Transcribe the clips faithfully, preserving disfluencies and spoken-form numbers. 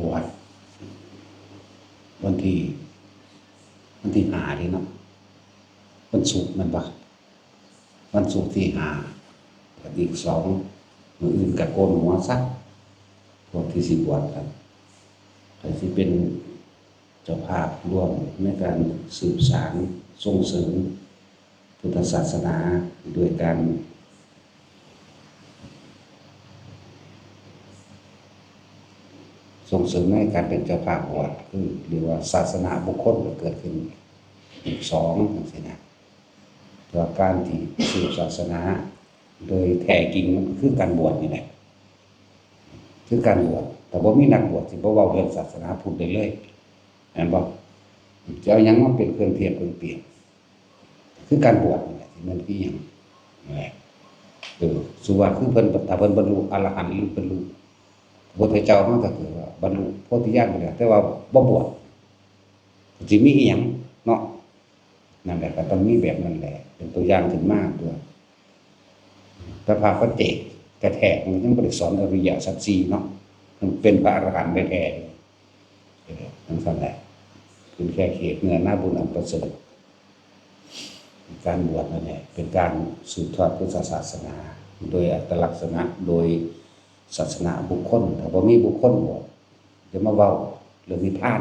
บวชวันที่ วันที่ห้านี่เนาะ วันศุกร์แม่นบ่ วันศุกร์ที่ห้า กับอีกสอง มื้ออื่นก็โกนหัวซะ พวกที่สิบวชกัน ใครสิเป็นเจ้าภาพร่วมในการสืบสานส่งเสริมพุทธศาสนา โดยการ ส่งเสริมในการเป็นเจ้าภาพบวช คือเรียกว่าศาสนาบุคคลก็เกิดขึ้นอีกสองจังซี้นะ แต่ว่าการที่สืบศาสนาโดยแท้จริงมันคือการบวชนี่แหละ คือการบวช ถ้าบ่มีนักบวชสิบ่เว้าเรื่องศาสนาพุทธได้เลย แม่นบ่ จะเอาหยังมาเป็นเครื่องเทียบเครื่องเปรียบ คือการบวชนี่แหละ ที่มันคือหยัง นั่นแหละ เออ สุว่าคือเพิ่น ถ้าเพิ่นบรรลุอรหันต์หรือบรรลุพระพุทธเจ้ามา ก็คือว่าบรรลุโพธิญาณไปแล้ว แต่ว่าบ่บวช สิมีอีหยังเนาะ นั่นแหละ ก็ต้องมีแบบนั้นแหละ เป็นตัวอย่างขึ้นมาตัว แต่พระปัจเจกแท้ๆ มันยังบ่ได้สอนอริยสัจสี่เนาะ มันเป็นพระอรหันต์แท้ๆ เออ จังซั่นแหละ เป็นแค่เขตเนื้อนาบุญอันประเสริฐ การบวชนั่นแหละ เป็นการสืบทอดพุทธศาสนา โดยอัตลักษณะ โดยศาสนาบุคคล ถ้าบ่มีบุคคลบวช จะมาเว้าเรื่องนิพพาน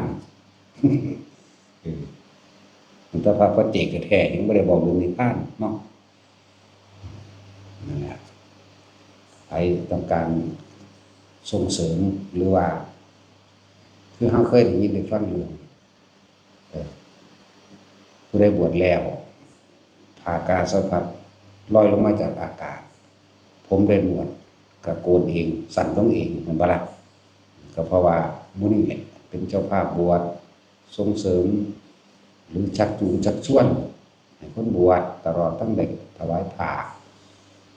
เออ แต่พระปัจเจกแท้ๆ ยังบ่ได้เว้าเรื่องนิพพานเนาะ นั่นแหละ ใครต้องการส่งเสริม หรือว่า คือเราเคยได้ยินได้ฟังอยู่ เออ ผู้ใดบวชแล้ว ผ้ากาสาวพัสตร์ลอยลงมาจากอากาศ ผมได้บวชก็โกนเอง สั้นลงเอง แม่นบ่ล่ะ ก็เพราะว่าหมู่นี้แหละเป็นเจ้าภาพบวช ส่งเสริม หรือชักจูงชักชวนให้คนบวช ตลอดทั้งได้ถวายผ้า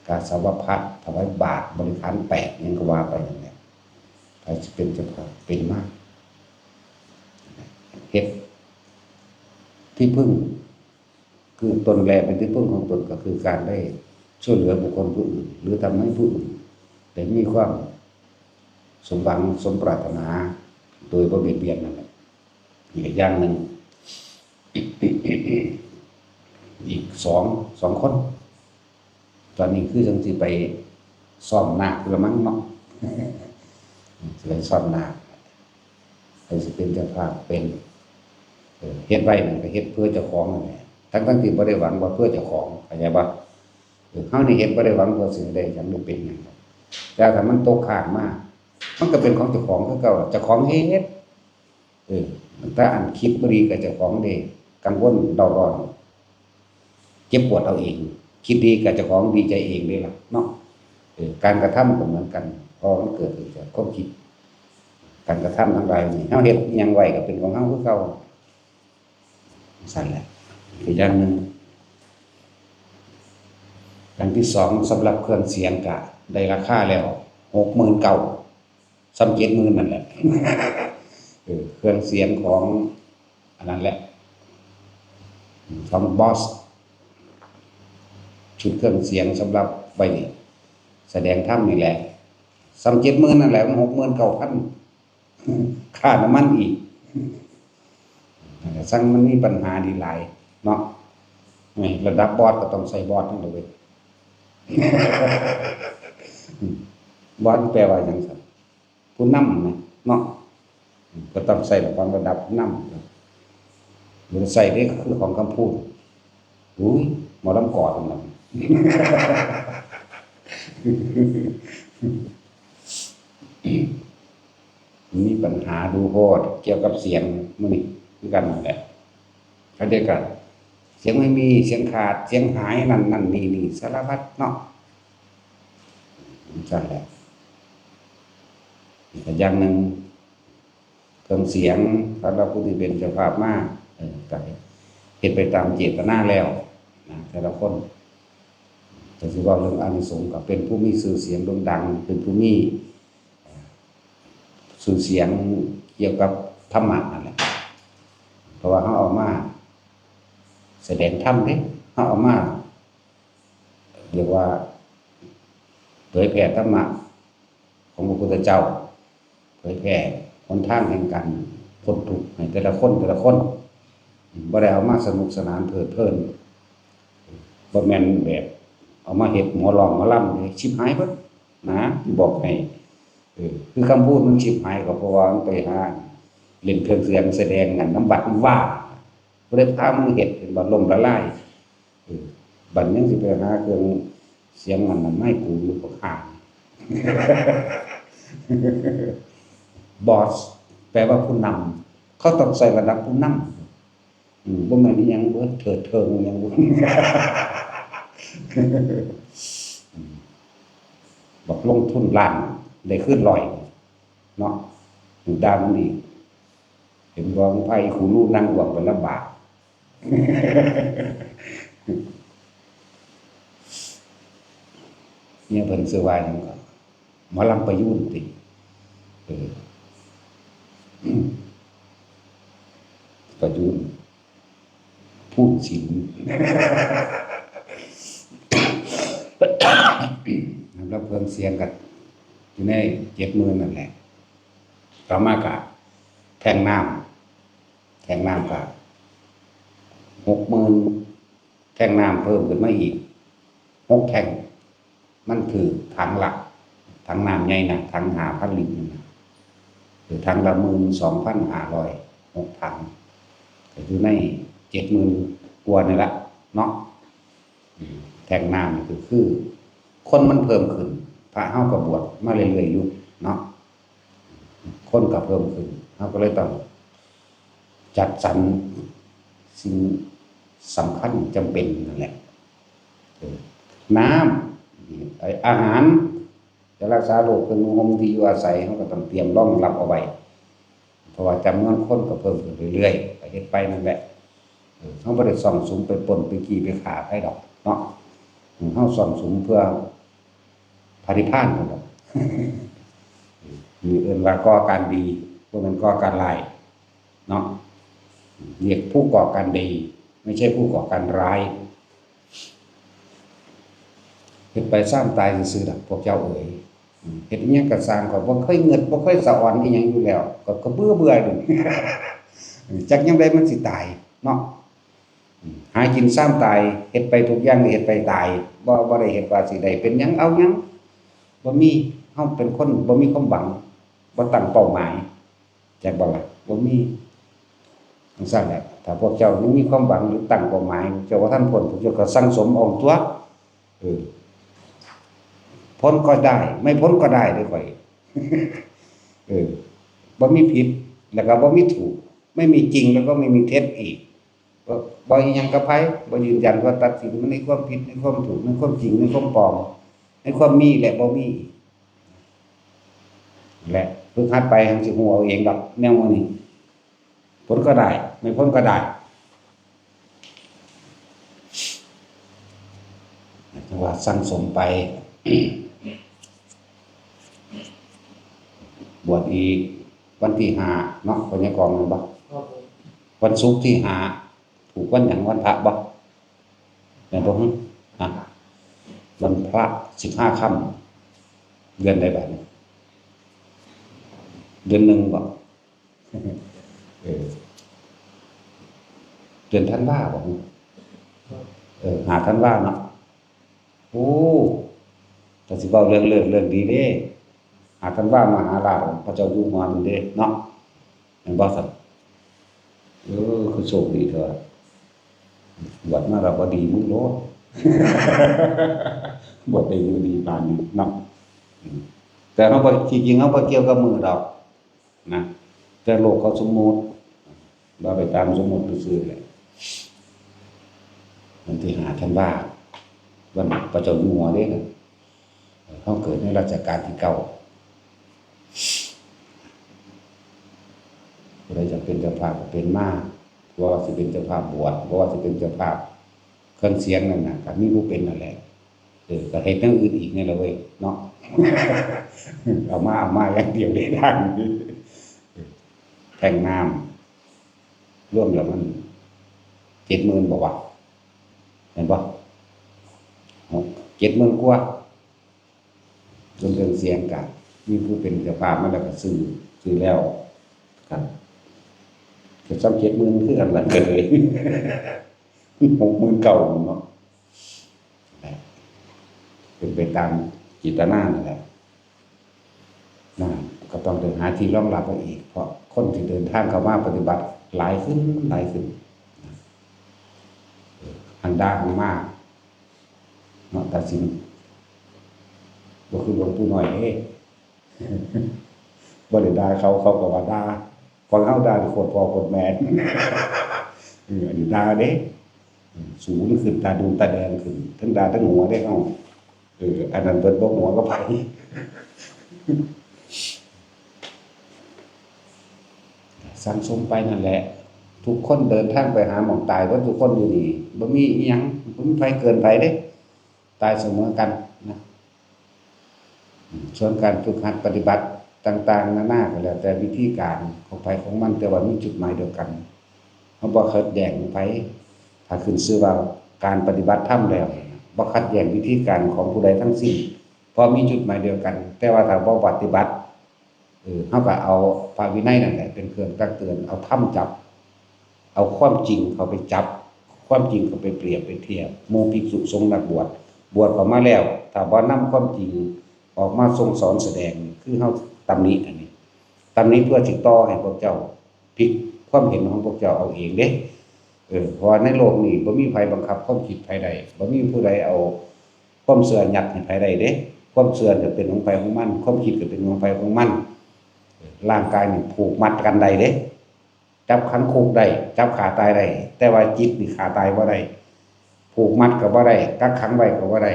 กาสาวพัสตร์ ถวายบาตร บริขารแปด หยังก็ว่าไปนั่นแหละ ใผสิเป็นเจ้าภาพ เป็นมา เฮ็ดที่พึ่ง คือตนแลเป็นที่พึ่งของตน ก็คือการได้ช่วยเหลือบุคคลผู้อื่น หรือทำให้ผู้อื่นได้มีความสมหวังสมปรารถนา โดยบ่เบียดเบียนนั่นแหละ อีกอย่างหนึ่ง อีกสอง สองคน ตอนนี้คือจั่งสิไปซ้อมนาคอยู่ละมั้งเนาะ สิไปซ้อมนาค ใผสิเป็นเจ้าภาพเป็น เออ เฮ็ดไว้นั่นก็เฮ็ดเพื่อเจ้าของนั่นแหละ ทั้งๆที่บ่ได้หวังว่าเพื่อเจ้าของ เข้าใจบ่ เออ เฮานี่เฮ็ดบ่ได้หวังว่าสิได้หยังได้เป็นหยัง แต่ถ้ามันตกค้างมา มันก็เป็นของเจ้าของคือเก่า เจ้าของเฮ็ด เออ แต่อันคิดบ่ดีกับเจ้าของเด้ กังวลเร่าร้อน เจ็บปวดเอาเอง คิดดีกับเจ้าของดีใจเองเด้ล่ะเนาะ เออ การกระทำก็เหมือนกัน เพราะมันเกิดขึ้นจากความคิด การกระทำทั้งหลายนี่ เฮาเฮ็ดอิหยังไว้ก็เป็นของเฮาคือเก่า ซั่นแหละ อีกอย่างหนึ่ง อย่างที่สอง สำหรับเครื่องเสียงก็ได้ราคาแล้ว หกหมื่นเก้า ส่ำเจ็ดหมื่นนั่นแหละ เออ เครื่องเสียงของ อันนั้นแหละ ของบอส ชุดเครื่องเสียงสำหรับไว้แสดงธรรมนี่แหละ ส่ำเจ็ดหมื่นนั่นแหละ มันหกหมื่นเก้าพัน ค่าน้ำมันอีก นั่นแหละ ซังมันมีปัญหาดีหลายเนาะ นี่ระดับบอสก็ต้องใส่บอสนั่นแหละเว้ย บอสแปลว่าหยังซั่น ผู้นำนะเนาะ ก็ต้องใส่ละครระดับผู้นำ บ่ได้ใส่เด้ คือของคำพูด อุ้ย หมอลำกอดนั่นน่ะ มีปัญหาดูโพดเกี่ยวกับเสียงมื้อนี้คือกันนั่นแหละ เขาเรียกกัน เสียงไม่มี เสียงขาด เสียงหาย นั่นนั่นนี่นี่ สารพัดเนาะ จั่งซั่นแหละ อีกอย่างหนึ่ง เครื่องเสียง สำหรับผู้ที่เป็นเจ้าภาพมา เออ ก็เฮ็ดไปตามเจตนาแล้วนะ แต่ละคน แต่สิเว้าเรื่องอานิสงส์ ก็เป็นผู้มีชื่อเสียงโด่งดัง เป็นผู้มี เอ่อ ชื่อเสียงเกี่ยวกับธรรมะนั่นแหละ เพราะว่าเราเอามาแสดงธรรมเด้ เราเอามา เรียกว่า เผยแผ่ธรรมะของพระพุทธเจ้า เผยแผ่ หนทางแห่งการพ้นทุกข์ให้แต่ละคนแต่ละคน บ่ได้เอามาสนุกสนานเพลิดเพลิน บ่แม่นแบบเอามาเฮ็ดหมอร้องหมอลำนี่ ชิบหายเบิดนะ สิบอกให้ เออ คือคำพูดมันชิบหายก็เพราะว่ามันไปหาเล่นเครื่องเสียงแสดงกันนำวัดนำวา ผู้ใดพามึงเฮ็ด เห็นบ่ ล้มละลาย เออ บัดยังสิไปหาเครื่องเสียงอันนั้นมาให้กูอยู่บักห่า บอส แปลว่าผู้นำ เขาต้องใส่ระดับผู้นำ อืม บ่แม่นอิหยังเบิด เถิดเถิงอิหยังเบิด อืม บักลงทุนล้าน ได้คืนร้อย เนาะ ด่ามันอีก เห็นว่ามึงพาอีคูรูนั่งอ้วกไปลำบาก เนี่ยเพิ่นชื่อว่าหยังก็ หมอลำประยูนติ เออ ประยูน พูนศิลป์ แล้วเพิ่มเสียงกันอยู่ในเจ็ดหมื่นนั่นแหละ ต่อมากะแท่งน้ำ แท่งน้ำกะหกหมื่น แท่งน้ำเพิ่มขึ้นมาอีกหกแท่ง มันคือถังละ ถังน้ำใหญ่นะ ถังห้าพันลิตรนั่นนะ คือถังละหมื่นสองพันห้าร้อย หกถัง ก็อยู่ในเจ็ดหมื่นกว่านี่ละเนาะ อืม แท่งน้ำนี่ก็คือ คนมันเพิ่มขึ้น พระเฮาก็บวชมาเรื่อยๆอยู่เนาะ คนก็เพิ่มขึ้น เฮาก็เลยต้องจัดสรรสิ่งสำคัญจำเป็นนั่นแหละ เออ น้ำ ไอ้อาหาร จะรักษาโรค เครื่องนุ่งห่ม ที่อยู่อาศัย เฮาก็ต้องเตรียมรองรับเอาไว้ เพราะว่าจำนวนคนก็เพิ่มขึ้นเรื่อยๆ ก็เฮ็ดไปนั่นแหละ เออ เฮาบ่ได้ซ่องสุมไปปล้นไปจี้ไปฆ่าไผดอกเนาะ อืม เฮาซ่องสุมเพื่อพระนิพพานนั่นดอก นี่เอิ้นว่าก่อการดี บ่แม่นก่อการร้าย เนาะ เรียกผู้ก่อการดี ไม่ใช่ผู้ก่อการร้าย เฮ็ดไปซ้ำตายซื่อๆดอกพวกเจ้าเอ๋ย อืม เฮ็ดอิหยังก็ซ่าง ข้อยบ่เคยเงือด บ่เคยสะออนอิหยังอยู่แล้ว ก็ ก็เบื่อเบื่ออยู่ จักยามใดมันสิตายเนาะ อืม หากินซ้ำตาย เฮ็ดไปทุกอย่าง เฮ็ดไปตาย บ่ บ่ได้เฮ็ดว่าสิได้เป็นหยังเอาหยัง บ่มี เฮาเป็นคนบ่มีความหวัง บ่ตั้งเป้าหมาย จักบ่ล่ะ บ่มี จั่งซั้นแหละ ถ้าพวกเจ้ายังมีความหวังหรือตั้งเป้าหมาย เจ้าบ่ทันพ้น พวกเจ้าก็สั่งสมเอาตั๊ว เออ พ้นก็ได้ ไม่พ้นก็ได้เด้อข้อย เออ บ่มีผิด แล้วก็บ่มีถูก ไม่มีจริง แล้วก็ไม่มีเท็จอีก บ่ บ่อิหยังกับไผ บ่ยืนยันว่าตัดสินมันในความผิด ในความถูก ในความจริง ในความปลอม ในความมีและบ่มี และฝึกหัดไป หั้นสิฮู้เอาเองดอก แนวหมู่นี้ พ้นก็ได้ ไม่พ้นก็ได้ จั่งว่าสั่งสมไป บวชอีกวันที่ห้าเนาะ พ่อใหญ่กองแม่นบ่ ครับผม วันศุกร์ที่ห้า ถูกวันหยัง วันพระบ่ แม่นบ่ ฮะ วันพระสิบห้าค่ำ เดือนใดบัดนี้ เดือนหนึ่งบ่ เออ เดือนธันวาบ่ เออ ห้าธันวาเนาะ โอ้ ก็สิเว้าเรื่องเลิกเรื่องดีเด้ ห้าธันวามหาราช พระเจ้าอยู่หัวนั่นเด้เนาะ แม่นบ่ซั่น เออ คือโชคดีแท้ บวชมาแล้วบ่ดีมึงโลด บวชได้อยู่ดีปานนี้เนาะ อืม แต่เฮาบ่ ที่จริงเฮาบ่เกี่ยวกับมื้อดอก นะ แต่โลกเขาสมมุติ ว่าไปตามสมมุติซื่อๆแหละ วันที่ห้าธันวา วันพระเจ้าอยู่หัวเด้นะ เฮาเกิดในรัชกาลที่เก้า ผู้ใดอยากเป็นเจ้าภาพก็เป็นมา บ่ว่าสิเป็นเจ้าภาพบวช บ่ว่าสิเป็นเจ้าภาพเครื่องเสียงนั่นน่ะ ก็มีผู้เป็นนั่นแหละ เออ ก็เฮ็ดแนวอื่นอีกนี่แหละเว้ย เนาะ เอามา เอามาอย่างเดียวเลย ทางนี้ แท่งน้ำ รวมแล้วมันเจ็ดหมื่นบ่วะ แม่นบ่ หก เจ็ดหมื่นกว่า ส่วนเครื่องเสียงก็มีผู้เป็นเจ้าภาพมาแล้วก็ซื้อ ซื้อแล้ว ครับ เจ็ดสามเจ็ดหมื่นคือกันล่ะ ก็เลย หกหมื่นเก้าเนาะ เป็นไปตามเจตนานั่นแหละ นะ ก็ต้องได้หาที่รองรับเอาอีก เพราะคนที่เดินทางเข้ามาปฏิบัติหลายขึ้น หลายขึ้น นะ อันด่าอันมา เนาะ ตัดสิน บ่คือหลวงปู่น้อยเด้ บ่ได้ด่าเขา เขาก็ว่าด่า ฟังเฮาด่านี่โคตรพ่อโคตรแม่ เออ อันนี้ด่าเด้ เออ สูงขึ้น ตาดูตาแดงขึ้น ทั้งด่าทั้งหัวเด้เฮา เออ อันนั้นเพิ่นบ่หัวกับไผ สั่งสมไปนั่นแหละ ทุกคนเดินทางไปหาหม่องตายเบิดทุกคนอยู่นี่ บ่มีอิหยัง บ่มีไผเกินไผเด้ ตายเสมอกันนะ ส่วนการฝึกหัดปฏิบัติต่างๆ นานาก็แล้วแต่วิธีการของไผของมัน แต่ว่ามีจุดหมายเดียวกัน เฮาบ่ขัดแย้งของไผ ถ้าขึ้นชื่อว่าการปฏิบัติธรรมแล้ว บ่ขัดแย้งวิธีการของผู้ใดทั้งสิ้น เพราะมีจุดหมายเดียวกัน แต่ว่าถ้าบ่ปฏิบัติ เออ เฮาก็เอาพระวินัยนั่นแหละเป็นเครื่องตักเตือน เอาธรรมจับ เอาความจริงเข้าไปจับ ความจริงเข้าไปเปรียบไปเทียบ หมู่ภิกษุสงฆ์นักบวช บวชเข้ามาแล้ว ถ้าบ่นำความจริงออกมาทรงสอนแสดง คือเฮาตำหนิอันนี้ ตำหนิเพื่อสิต่อให้พวกเจ้าพลิกความเห็นของพวกเจ้าเอาเองเด้ เออ เพราะว่าในโลกนี้บ่มีไผบังคับความคิดไผได้ บ่มีผู้ใดเอาความเชื่อยัดให้ไผได้เด้ ความเชื่อจะเป็นของไผของมัน ความคิดก็เป็นของไผของมัน เออ ร่างกายนี่ผูกมัดกันได้เด้ จับขังคุกได้ จับฆ่าตายได้ แต่ว่าจิตนี่ฆ่าตายบ่ได้ ผูกมัดก็บ่ได้ กักขังไว้ก็บ่ได้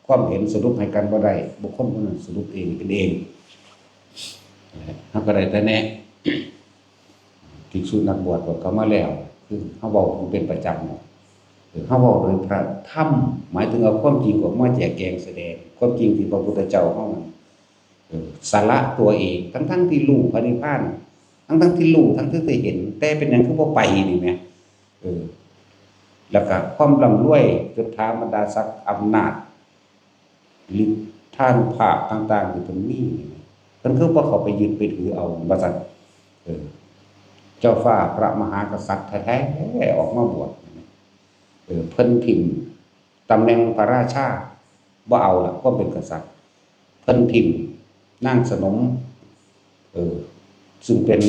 ความเห็นสรุปให้กันบ่ได้ บุคคลผู้นั้นสรุปเองเป็นเอง เฮาก็ได้แต่แนะ ภิกษุนักบวชก็เข้ามาแล้ว คือเฮาเว้าอยู่เป็นประจำเนาะ เออ เฮาเว้าโดยพระธรรม หมายถึงเอาความจริงออกมาแจกแจงแสดง ความจริงที่พระพุทธเจ้าเฮา เออ สละตัวเอง ทั้งๆที่รู้พระนิพพาน ทั้งๆที่รู้ ทั้งๆที่เห็น แต่เป็นหยังคือบ่ไปนี่แหม เออ แล้วก็ความร่ำรวย ยศถาบรรดาศักดิ์ อำนาจ ฤทธานุภาพต่างๆที่เพิ่นมีนี่ เพิ่นคือบ่เข้าไปยึดไปถือเอา ว่าซั่น เออ เจ้าฟ้าพระมหากษัตริย์แท้ๆออกมาบวช เออ เพิ่นถิ่มตำแหน่งพระราชา บ่เอาละความเป็นกษัตริย์ เพิ่นถิ่มนางสนม เออ ซึ่งเป็น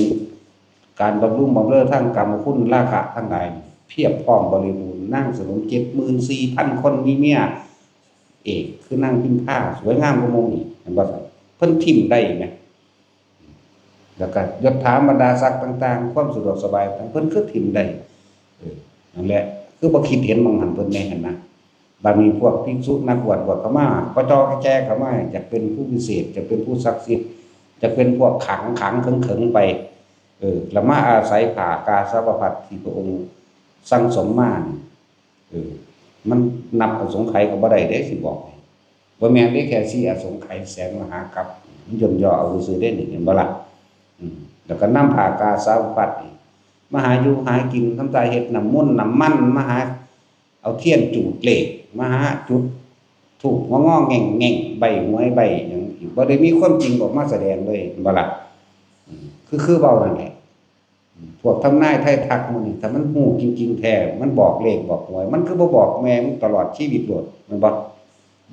การบำรุงบำเรอทางกามคุณราคะทั้งหลาย เพียบพร้อมบริบูรณ์ นางสนมเจ็ดหมื่นสี่พันคน มีเมียเอกคือนางพิมพา สวยงามกว่าหมู่อีก เห็นบ่ครับ เพิ่นถิ่มได้ไหม แล้วก็ยศถาบรรดาศักดิ์ต่างๆ ความสะดวกสบายต่างๆ เพิ่นคือถิ่มได้ เออ นั่นแหละ คือบ่คิดเห็นหม่องหั่นเพิ่นแน่หั่นนะ บัดนี้พวกภิกษุนักบวชบวชเข้ามา ก็จอแจเข้ามา อยากเป็นผู้พิเศษ อยากเป็นผู้ศักดิ์สิทธิ์ อยากเป็นพวกขลังขลังเขิงเขิงไป เออ แล้วมาอาศัยผ้ากาสาวพัสตร์ที่พระองค์สั่งสมมานี่ เออ มันนับอสงไขยก็บ่ได้เด้ สิบอกให้ บ่แม่นเด้ แค่สี่อสงไขยแสนมหากัป มันย่นย่อเอาซื่อๆเด้นี่ เห็นบ่ล่ะ อืม แล้วก็นำผ้ากาสาวพัสตร์นี่ มาหาอยู่หากิน ทำตาเฮ็ดน้ำมนต์น้ำมัน มาหาเอาเทียนจูดเลข มาหาจุดธูปงอๆแง่งๆ ใบ้หวยใบ้หยังอีก บ่ได้มีความจริงออกมาแสดงเลย เห็นบ่ล่ะ อืม คือ คือเว้านั่นแหละ พวกทำนายไทยทักหมู่นี่ ถ้ามันฮู้จริงๆแท้ มันบอกเลขบอกหวย มันคือบ่บอกแม่มึงตลอดชีวิตโลด แม่นบ่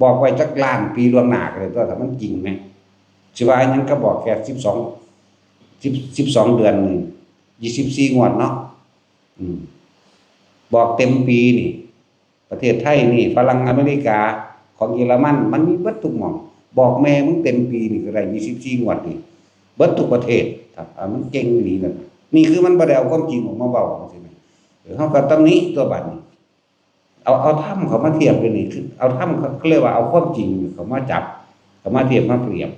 บอกไว้จักล้านปีล่วงหน้าก็ได้ตั๊ว ถ้ามันจริงแหม สิว่าหยังก็บอกแค่สิบสอง สิบ สิบสองเดือนนี่ ยี่สิบสี่งวดเนาะ อืม บอกเต็มปีนี่ ประเทศไทยนี่ ฝรั่งอเมริกา ของเยอรมัน มันมีเบิดทุกหม่อง บอกแม่มึงเต็มปีนี่ก็ได้ ยี่สิบสี่งวดนี่ เบิดทุกประเทศ ครับ อ่า มันเก่งอีหลีนั่น นี่คือมันบ่ได้เอาความจริงออกมาเว้าจังซี้นะ เออ เฮาก็ตำหนิตั๊วบัดนี้ เอา เอาธรรมเข้ามาเทียบกันนี่ คือเอาธรรม เขาเรียกว่าเอาความจริงเข้ามาจับ เข้ามาเทียบมาเปรียบ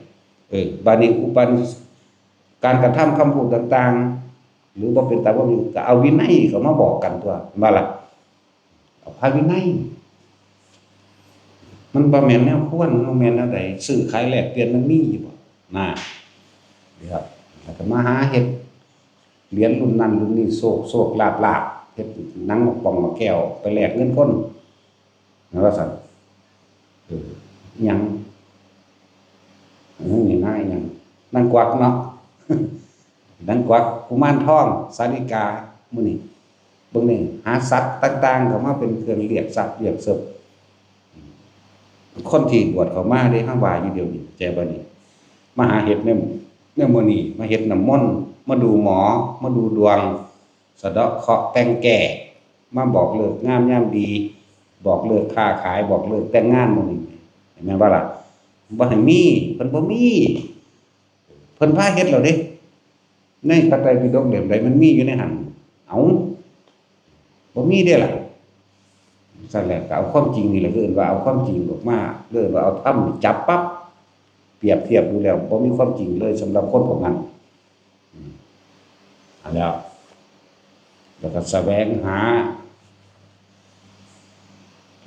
เออ บัดนี้อุปนิ การกระทำคำพูดต่างๆ หรือบ่เป็นตามความจริง ก็เอาวินัยเข้ามาบอกกันตั๊ว แม่นบ่ล่ะ เอาพระวินัย มันบ่แม่นแนวควร มันบ่แม่นแนวใด ซื้อขายแลกเปลี่ยนมันมีอยู่บ่ น่ะ เดี๋ยว แล้วก็มาหาเฮ็ดเหรียญรุ่นนั้นรุ่นนี้ โชคโชคลาภลาภ เฮ็ดหนังหมากป่องหมากแก้ว ไปแลกเงินคน นั่นว่าซั่น เออ อิหยัง เออ นี่นะ อิหยัง นางกวักเนาะ นางกวัก กุมารทอง สาลิกา มื้อนี้ เบิ่งนี่ หาสัตว์ต่างๆ เข้ามาเป็นเครื่องเรียกทรัพย์เรียกเสิบ คนที่บวชเข้ามาเด้ เฮาว่าอยู่เดี๋ยวนี้ แจ้บ่นี่ มาหาเฮ็ดใน ในมื้อนี้ มาเฮ็ดน้ำมนต์ มาดูหมอ มาดูดวง สะเดาะเคราะห์แต่งแก้ มาบอกเลิกงามยามดี บอกเลิกค้าขาย บอกเลิกแต่งงาน มื้อนี้ แม่นบ่ล่ะ? บ่ให้มี เพิ่นบ่มี เพิ่นพาเฮ็ดแล้วเด้ ในพระไตรปิฎกเล่มใดมันมีอยู่ในหั่น เอ้า บ่มีเด้ล่ะ ซั่นแหละ ก็เอาความจริงนี่แหละ เอิ้นว่าเอาความจริงออกมา เอิ้นว่าเอาธรรมนี่จับปั๊บ เปรียบเทียบดูแล้ว บ่มีความจริงเลยสำหรับคนพวกนั้น อืม อันแล้ว แล้วก็แสวงหา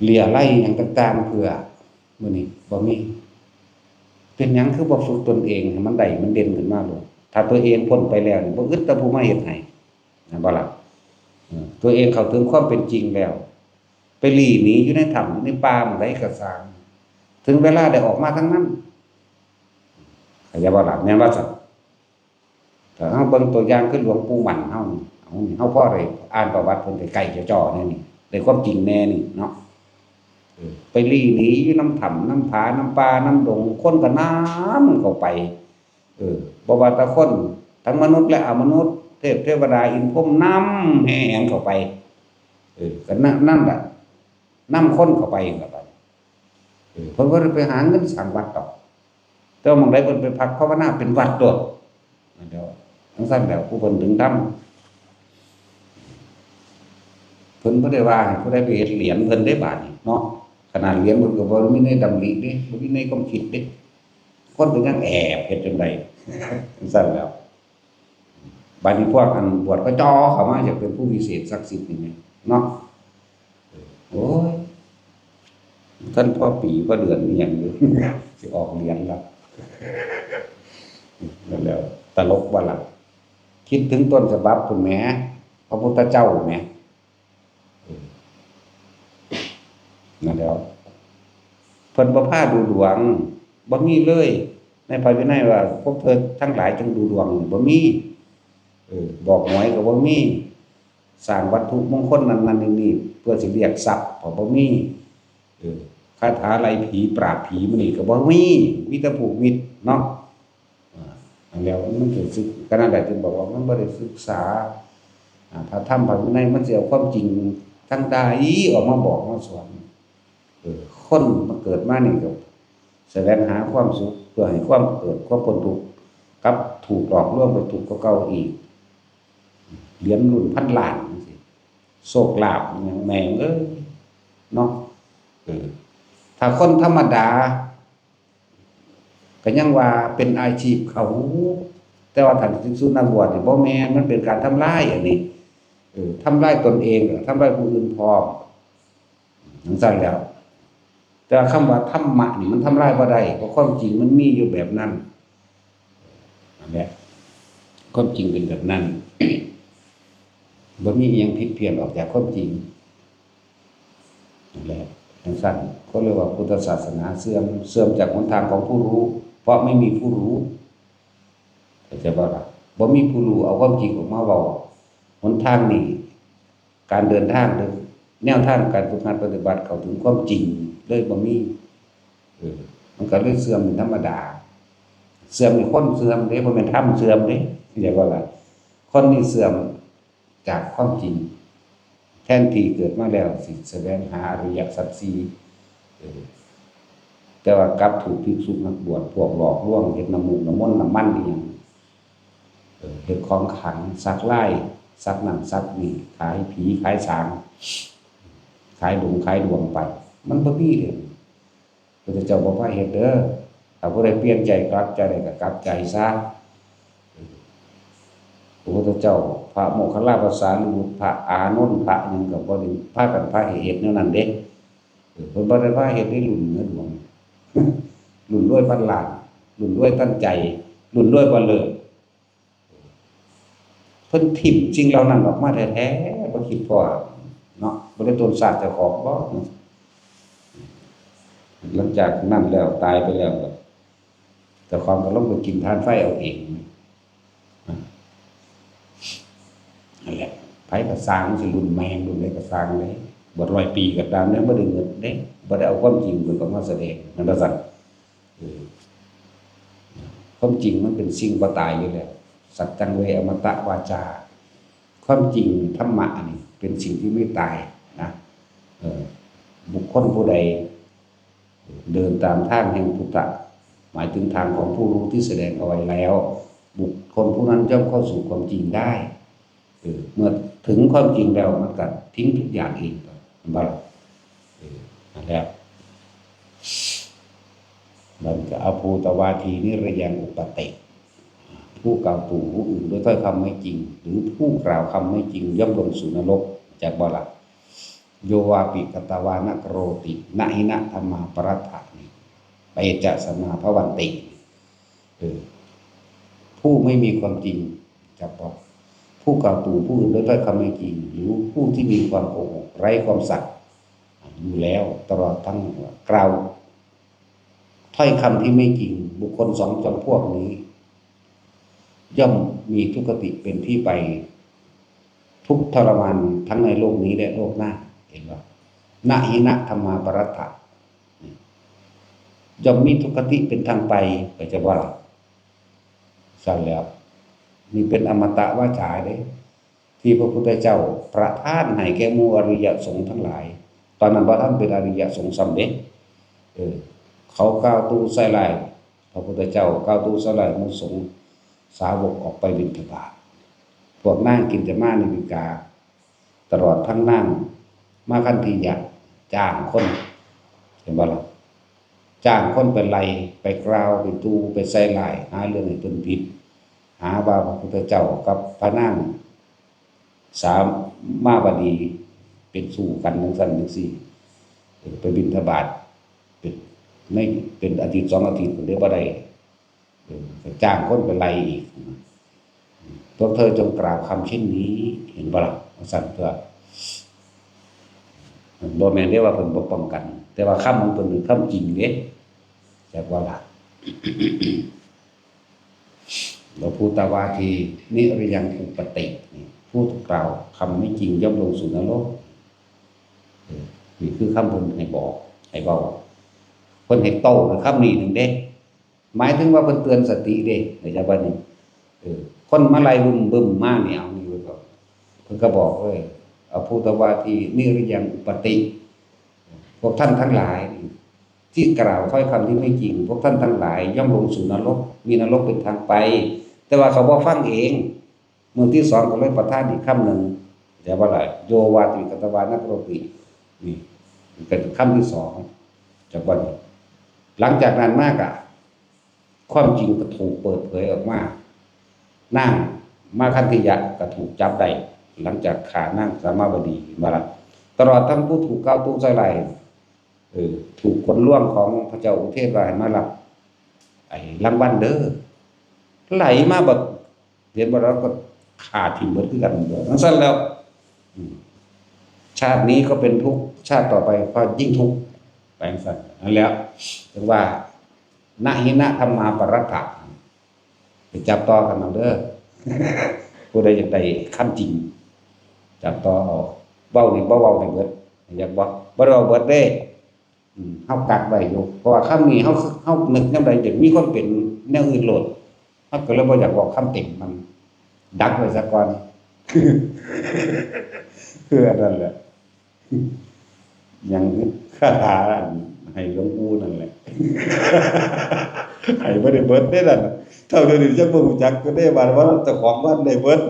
เรี่ยไล่หยังต่างๆ เพื่อ มื้อนี้บ่มี เป็นหยังคือบ่ฝึกตนเองให้มันได้ มันเด่นขึ้นมาโลด ถ้าตัวเองพ้นไปแล้วนี่ บ่อึดแต่ผู้มาเฮ็ดให้ แม่นบ่ล่ะ? เออ ตัวเองเข้าถึงความเป็นจริงแล้ว ไปลี้หนีอยู่ในถ้ำในป่าหม่องใดก็ซ่าง ถึงเวลาได้ออกมาทั้งนั้น เข้าใจบ่ล่ะ? แม่นว่าซั่น ถ้าเฮาเบิ่งตัวอย่างคือหลวงปู่หมั่นเฮานี่ เฮานี่ เฮาพอได้อ่านประวัติเพิ่นใกล้ๆ จ่อๆ แน่นี่ ได้ความจริงแน่นี่เนาะ เออ ไปลี้หนีอยู่นำถ้ำนำผานำป่านำดง คนก็นำเข้าไป เออ บ่ว่าแต่คน ทั้งมนุษย์และอมนุษย์ เทพเทวดาอินทร์พรหมนำแห่แหนเข้าไป เออ ก็นั่น นั่นล่ะ นำคนเข้าไปนั่นล่ะ เออ เพิ่นบ่ได้ไปหาเงินสร้างวัดดอก แต่ว่าหม่องใดเพิ่นไปพักภาวนาเป็นวัดโลด นั่นแหล้ว จั่งซั่นแหล้ว ผู้เพิ่นถึงทำ เพิ่นบ่ได้ว่าให้ผู้ใดไปเฮ็ดเหรียญเพิ่นเด้บาดนี้เนาะ ขนาดเหรียญเพิ่นก็บ่มีในดำริเด้ บ่มีในความคิดเด้ คนก็ยังแอบเฮ็ดจั่งใด จั่งซั่นแหล้ว บาดนี้พวกอันบวชก็จ่อเข้ามาอยากเป็นผู้วิเศษศักดิ์สิทธิ์นี่แหมเนาะ โอ้ย ทันพอปีพอเดือนอีหยังอยู่ สิออกเหรียญละ นั่นแหล้ว ตลกบ่ล่ะ คิดถึงต้นฉบับพุ้นแหม พระพุทธเจ้าแหม นั่นแหล้ว เพิ่นบ่พาดูดวง บ่มีเลย ในพระวินัยว่า พวกเธอทั้งหลายจงดูดวง บ่มี เออ บอกหวยก็บ่มี สร้างวัตถุมงคลนั่นนั่นนี่นี่ เพื่อสิเรียกทรัพย์ก็บ่มี เออ คาถาไล่ผีปราบผีมื้อนี้ก็บ่มี มีแต่ผูกมิตรเนาะ อ่า อันแล้วมันก็ศึก ก็นั่นแหละจึงบอกว่ามันบ่ได้ศึกษา อ่า พระธรรมพระวินัย มันสิเอาความจริงทางใดออกมาบอกมาสอน เออ คนมาเกิดมานี่ก็แสวงหาความสุขเพื่อให้ความเกิดความพ้นทุกข์ กลับถูกหลอกลวงไปทุกข์กว่าเก่าอีก เหรียญรุ่นพันล้านจั่งซี้ โชคลาภอิหยังแม่งเอ้ย เนาะ เออ ถ้าคนธรรมดา ก็ยังว่าเป็นอาชีพเขา แต่ว่าถ้าภิกษุนักบวชนี่บ่แม่น มันเป็นการทำลายอันนี้ เออ ทำลายตนเอง แล้วทำลายผู้อื่นพร้อม จั่งซั้นแหล้ว แต่ว่าคำว่าธรรมะนี่มันทำลายบ่ได้ เพราะความจริงมันมีอยู่แบบนั้น นั่นแหละ ความจริงเป็นแบบนั้น บ่มีอิหยังผิดเพี้ยนออกจากความจริง นั่นแหละ จั่งซั้น เขาเรียกว่าพุทธศาสนาเสื่อม เสื่อมจากหนทางของผู้รู้ เพราะไม่มีผู้รู้ เข้าใจบ่ล่ะ? บ่มีผู้รู้เอาความจริงออกมาเว้า หนทางนี้ การเดินทางหรือแนวทางการฝึกหัดปฏิบัติเข้าถึงความจริงเลยบ่มี เออ มันก็เลยเสื่อมเป็นธรรมดา เสื่อมนี่คนเสื่อมเด้ บ่แม่นธรรมเสื่อมเด้ เข้าใจบ่ล่ะ? คนนี่เสื่อมจากความจริง แทนที่เกิดมาแล้วสิแสวงหาอริยสัจสี่ เออ แต่ว่ากลับถูกภิกษุนักบวชพวกหลอกลวง เฮ็ดน้ำมูกน้ำมนต์น้ำมันอิหยัง เออ เฮ็ดของขลัง สักลาย สักนั่นสักนี่ ขายผีขายสาง ขายดงขายดวงไป มันบ่มีเด้ พระพุทธเจ้าบ่พาเฮ็ดเด้อ ถ้าผู้ใดเปลี่ยนใจกลับใจได้ก็กลับใจซะ พระพุทธเจ้า พระโมคคัลลาภาษาลิบุตร พระอานนท์ พระหยังก็บ่ได้พากันพาให้เฮ็ดแนวนั้นเด้ เออ เพิ่นบ่ได้พาเฮ็ดในรุ่นเหนือดวง รุ่นรวยพันล้าน รุ่นรวยทันใจ รุ่นรวยบ่เลิก เพิ่นถิ่มสิ่งเหล่านั้นออกมาแท้ๆ บ่คิดพ้อเนาะ บ่ได้ต้นชาติเจ้าของบ่เนาะ หลังจากนั้นแล้ว ตายไปแล้วก็ เจ้าของก็ลงไปกินถ่านไฟเอาเอง นั่นแหละ ไผก็ซ่าง สิรุ่นแม่งรุ่นใดก็ซ่างเลย บวชร้อยปีก็ตามเนี่ย บ่ได้เงินเด้ บ่ได้เอาความจริงเพิ่นออกมาแสดง แม่นบ่ซั่น เออ ความจริงมันเป็นสิ่งบ่ตายอยู่แล้ว สัจจังเวอมตะวาจา ความจริงธรรมะนี่เป็นสิ่งที่ไม่ตายนะ เออ บุคคลผู้ใด เดินตามทางแห่งพุทธะ หมายถึงทางของผู้รู้ที่แสดงเอาไว้แล้ว บุคคลผู้นั้นย่อมเข้าสู่ความจริงได้ เออ เมื่อถึงความจริงแล้วมันก็ทิ้งทุกอย่างเอง เห็นบ่ล่ะ เออ นั่นแหละ มันก็อภูตวาทีนิรยังอุปปาเต ผู้กล่าวตู่ผู้อื่นด้วยถ้อยคำไม่จริง หรือผู้กล่าวคำไม่จริงย่อมลงสู่นรก จักบ่ล่ะ โยวาปิกตวานะกโรติ นะหินะธัมมาปรัตถะนิ เปจะสมาพวันติ เออ ผู้ไม่มีความจริง จักบ่ ผู้กล่าวตู่ผู้อื่นด้วยถ้อยคำไม่จริง หรือผู้ที่มีความโกหก ไร้ความสัตย์อยู่แล้ว ตลอดทั้งกล่าวถ้อยคำที่ไม่จริง บุคคลสองจำพวกนี้ ย่อมมีทุกขติเป็นที่ไป ทุกข์ทรมานทั้งในโลกนี้และโลกหน้า เห็นบ่ นะหินะธัมมาปรัตถะ ย่อมมีทุกขติเป็นทางไป ไปจะว่าล่ะ ซั่นแล้ว นี่เป็นอมตะวาจาเด้ ที่พระพุทธเจ้าประทานให้แก่หมู่อริยสงฆ์ทั้งหลาย ตอนนั้นบ่ทันเป็นอริยสงฆ์ซ้ำเด้ เออ เขากล่าวตู่ใส่ร้ายพระพุทธเจ้า กล่าวตู่ใส่ร้ายหมู่สงฆ์สาวกออกไปบิณฑบาต พวกนางกินจมานิบิกา ตลอดทั้งนางมาคันธียะ จ้างคน เห็นบ่ล่ะ จ้างคนไปไล่ ไปกล่าว ไปตู่ ไปใส่ร้าย หาเรื่องให้เพิ่นผิด หาว่าพระพุทธเจ้ากับพระนางสามาวดีเป็นชู้กันจังซั่นจังซี่ ไปบิณฑบาต เป็น ใน เป็นอาทิตย์สองอาทิตย์เด้บ่ได้ เออ ก็จ้างคนไปไล่อีก พวกเธอจงกล่าวคำเช่นนี้ เห็นบ่ล่ะ ว่าซั่นตัว บ่แม่นเด้ว่าเพิ่นบ่ป้องกัน แต่ว่าคำของเพิ่นเป็นคำจริงเด้ จักว่าล่ะ แล้วภูตวาทีนิรยังอุปปาเต นี่ ผู้กล่าวคำไม่จริงย่อมลงสู่นรก เออ นี่คือคำเพิ่นให้บอก ให้เว้า เพิ่นให้โต้ด้วยคำนี้หนึ่งเด้ หมายถึงว่าเพิ่นเตือนสติเด้ ในจังหวะนี้ เออ คนมาไล่บึ้มๆมานี่ เอานี่ไว้ก่อน เพิ่นก็บอกเลย อภูตวาทีนิรยังอุปปาเต พวกท่านทั้งหลายนี่ ที่กล่าวถ้อยคำที่ไม่จริง พวกท่านทั้งหลายย่อมลงสู่นรก มีนรกเป็นทางไป แต่ว่าเขาบ่ฟังเอง มื้อที่สองก็เลยประทานอีกคำหนึ่ง แต่ว่าล่ะ โยวาติกตวานะกโรติ นี่ เป็นคำที่สอง จากวันนี้ หลังจากนั้นมากอะ ความจริงก็ถูกเปิดเผยออกมา นางมาคันธียะก็ถูกจับได้ หลังจากฆ่านางสามาวดีมาละ ตลอดทั้งผู้ถูกกล่าวตู่ใส่ร้าย เออ ถูกคนล่วงของพระเจ้าอุเทศว่าให้มารับ ไอ้รางวัลเด้อ ไหลมาแบบ เห็นบ่ แล้วก็ฆ่าถิ่มเบิดคือกัน จังซั่นแล้ว อืม ชาตินี้ก็เป็นทุกข์ ชาติต่อไปก็ยิ่งทุกข์ ไปจังซั่น นั่นแหละ ถึงว่า นะหินะธัมมาปรัตถะ ไปจับต่อกันเอาเด้อ ผู้ใดอยากได้คำจริง จับต่อเอา เว้านี่บ่เว้าให้เบิด อยากบอก บ่ได้เว้าเบิดเด้ อืม เฮากักไว้อยู่ เพราะว่าคำนี้เฮา เฮานึกยามใดอยากมีความเป็นแนวอื่นโลด เฮาก็เลยบ่อยากบอกคำเต็มมัน ดักไว้ซะก่อน คืออันนั้นแหละ ยังคาถาอันให้หลวงปู่นั่นแหละ ให้บ่ได้เบิดเด้นั่นน่ะ เท่าเดี๋ยวนี้จักบ่รู้จักก็ได้ว่า ว่าเจ้าของว่าได้เบิด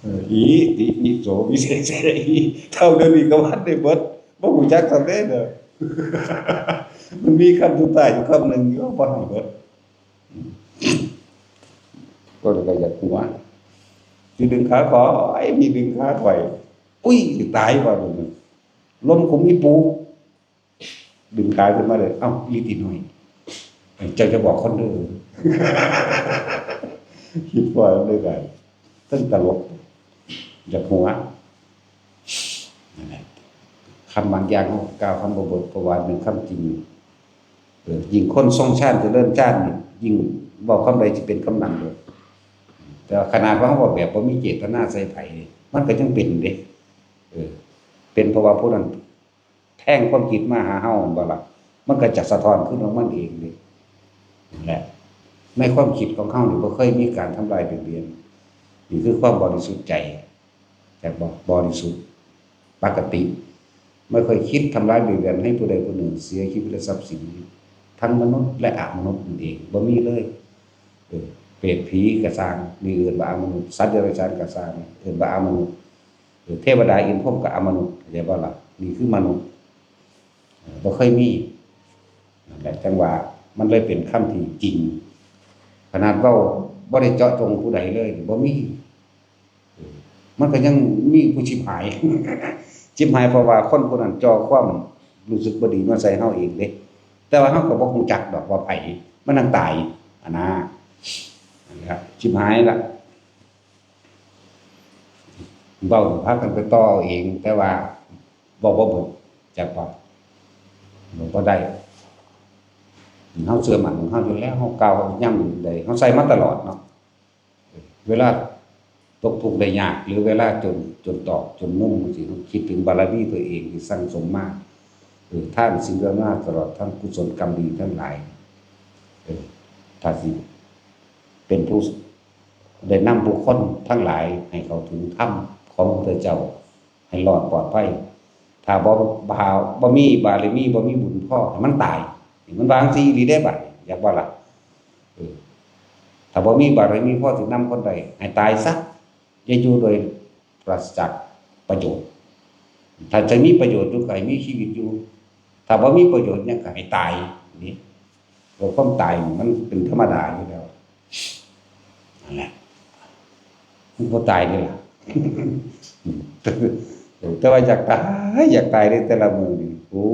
เออ อิติปิโสวิเศษเสหิ เท่าเดี๋ยวนี้ก็ว่าได้เบิด บ่รู้จักซะเด้เด้อ มันมีคำสุดท้ายอยู่คำหนึ่งอยู่ บ่ให้เบิด ก็เลยก็อยากหัว สิดึงขาข้อย มีดึงขาข้อย อุ้ย สิตายว่าเดี๋ยวนี้ ลมคงมีปู ดึงขาขึ้นมาเลย เอ้า อีหลีติน้อย เจ้าจะบอกคนเด้อ คิดว่าด้วยกัน ตั้งตลก อยากหัว นั่นแหละ คำบางอย่างเฮากล่าวคำบ่เบิด เพราะว่าเป็นคำจริง เออ ยิ่งคนทรงฌานเจริญฌานนี่ ยิ่งเว้าคำใดสิเป็นคำนั้นเลย ไป แต่ว่าขนาดว่าเราบอกแบบบ่มีเจตนาใส่ไผนี่ มันก็ยังเป็นเด้ เออ เป็นเพราะว่าผู้นั้นแทงความคิดมาหาเรา แม่นบ่ล่ะ มันก็จะสะท้อนขึ้นของมันเองเด้ นั่นแหละ ในความคิดของเรานี่บ่เคยมีการทำลายเบียดเบียน นี่คือความบริสุทธิ์ใจ แต่บ่ บริสุทธิ์ปกติ ไม่เคยคิดทำร้ายเบียดเบียนให้ผู้ใดผู้หนึ่งเสียชีวิตและทรัพย์สิน ทั้งมนุษย์และอมนุษย์นั่นเอง บ่มีเลย เออ เปรตผีก็ซ่าง นี่เอิ้นว่าอมนุษย์ สัตว์เดรัจฉานก็ซ่าง เอิ้นว่าอมนุษย์ เออ เทวดาอินทร์พรหมก็อมนุษย์ เข้าใจบ่ล่ะ นี่คือมนุษย์ เออ บ่เคยมี นั่นแหละ จั่งว่ามันเลยเป็นคำที่จริง ขนาดเว้าบ่ได้เจาะจงผู้ใดเลย บ่มี เออ มันก็ยังมีผู้ชิบหาย ชิบหายเพราะว่าคนผู้นั้นจ่อความรู้สึกบ่ดีมาใส่เราเองเด้ แต่ว่าเราก็บ่รู้จักดอกว่าไผ มันนั่งตาย อันน่ะ นั่นแหละ ชิบหายละ เว้าพากันไปต่อเอาเอง แต่ว่าเว้าบ่เบิด จักว่าเว้าบ่ได้ เราเชื่อมั่นของเราอยู่แล้ว เรากล่าวย้ำอยู่ใด เราใส่มาตลอดเนาะ เวลาตกทุกข์ได้ยาก หรือเวลาจน จนตอก จนมุมจั่งซี้ เราคิดถึงบารมีตัวเองที่สั่งสมมา เออ ทานศีลภาวนา ตลอดทั้งกุศลกรรมดีทั้งหลาย เออ ถ้าสิเป็นผู้ได้นำบุคคลทั้งหลายให้เข้าถึงธรรมของพระพุทธเจ้า ให้รอดปลอดภัย ถ้าบ่ บ่ บ่มีบารมี บ่มีบุญพอ ให้มันตาย นี่มันว่าจั่งซี้อีหลีเด้บัดนี้ อยากว่าล่ะ เออ ถ้าบ่มีบารมีพอสินำคนได้ ให้ตายซะ อย่าอยู่โดยปราศจากประโยชน์ ถ้าจะมีประโยชน์อยู่ก็ให้มีชีวิตอยู่ ถ้าบ่มีประโยชน์หยังก็ให้ตาย นี่ เพราะความตายนี่มันเป็นธรรมดาอยู่แล้ว นั่นแหละ มันบ่ตายเด้ล่ะ แต่ว่าอยากตาย อยากตายเด้แต่ละมื้อนี่ โอ้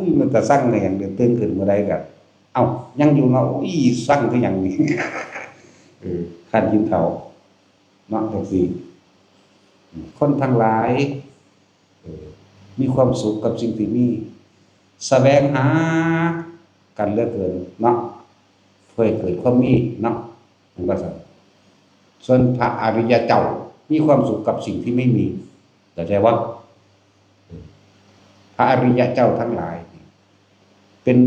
ย มันตาซังเลย อย่างเดียวตื่นขึ้นมื้อใดก็ เอ้า ยังอยู่เนาะ โอ้ย ซังคือหยังนี่ เออ คันกินข้าวเนาะ จั่งซี้ คนทั้งหลาย เออ มีความสุขกับสิ่งที่มี แสวงหากันเหลือเกินเนาะ เพื่อให้เกิดความมีเนาะ เห็นบ่ซั่น ส่วนพระอริยเจ้ามีความสุขกับสิ่งที่ไม่มี เข้าใจบ่ เออ พระอริยเจ้าทั้งหลาย เป็น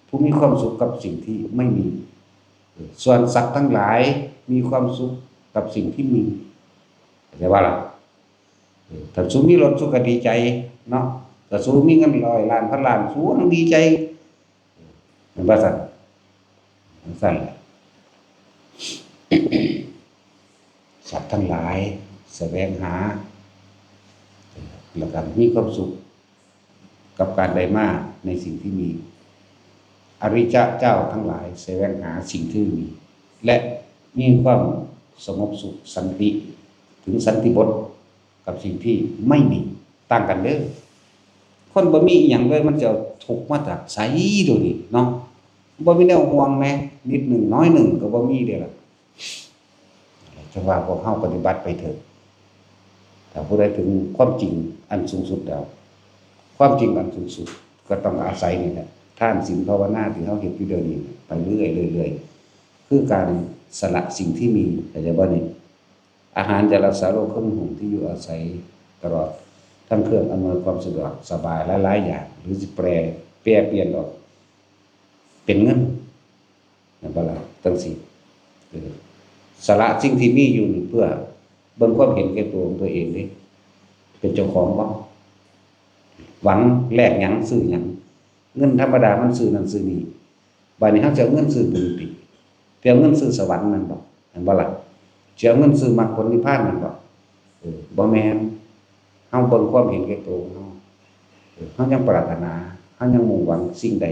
ผู้มีความสุขกับสิ่งที่ไม่มี เออ ส่วนสัตว์ทั้งหลายมีความสุขกับสิ่งที่มี เข้าใจบ่ล่ะ เออ ถ้าสูมีรถสูก็ดีใจเนาะ ถ้าสูมีเงินร้อยล้านพันล้าน สูต้องดีใจ เห็นบ่ซั่น จั่งซั่นแหละ สัตว์ทั้งหลายแสวงหา แล้วก็มีความสุขกับการได้มาในสิ่งที่มี อริยะเจ้าทั้งหลายแสวงหาสิ่งที่มี และมีความสงบสุขสันติ ถึงสันติบท กับสิ่งที่ไม่มี ต่างกันเด้อ คนบ่มีอิหยังเลย มันจะเอาทุกข์มาจากไส ดูดิเนาะ บ่มีแนวห่วงแหม นิดหนึ่งน้อยหนึ่งก็บ่มีเด้ล่ะ จั่งว่าพวกเฮาปฏิบัติไปเถอะ ถ้าผู้ใดถึงความจริงอันสูงสุดแล้ว ความจริงอันสูงสุดก็ต้องอาศัยนี่แหละ ทานศีลภาวนาที่เฮาเฮ็ดอยู่เดี๋ยวนี้ ไปเรื่อยๆ เรื่อยๆ คือการสละสิ่งที่มี เข้าใจบ่นี่ อาหาร ยารักษาโรค เครื่องนุ่งห่ม ที่อยู่อาศัย ตลอดทั้งเครื่องอำนวยความสะดวกสบายหลายๆ อย่าง หรือสิแปร แปรเปลี่ยนออกเป็นเงิน นั่นบ่ล่ะ จั่งซี้ เออ สละสิ่งที่มีอยู่นี่เพื่อเบิ่งความเห็นแก่ตัวของตัวเองเด้ เป็นเจ้าของบ่ หวังแลกหยังซื้อหยัง เงินธรรมดามันซื้อนั่นซื้อนี่ บัดนี้เฮาสิเอาเงินซื้อบุญติ สิเอาเงินซื้อสวรรค์แม่นบ่ แม่นบ่ล่ะ สิเอาเงินซื้อมรรคผลนิพพานแม่นบ่ เออ บ่แม่น เฮาเบิ่งความเห็นแก่ตัวของเฮา เออ เฮายังปรารถนา เฮายังมุ่งหวังสิ่งใด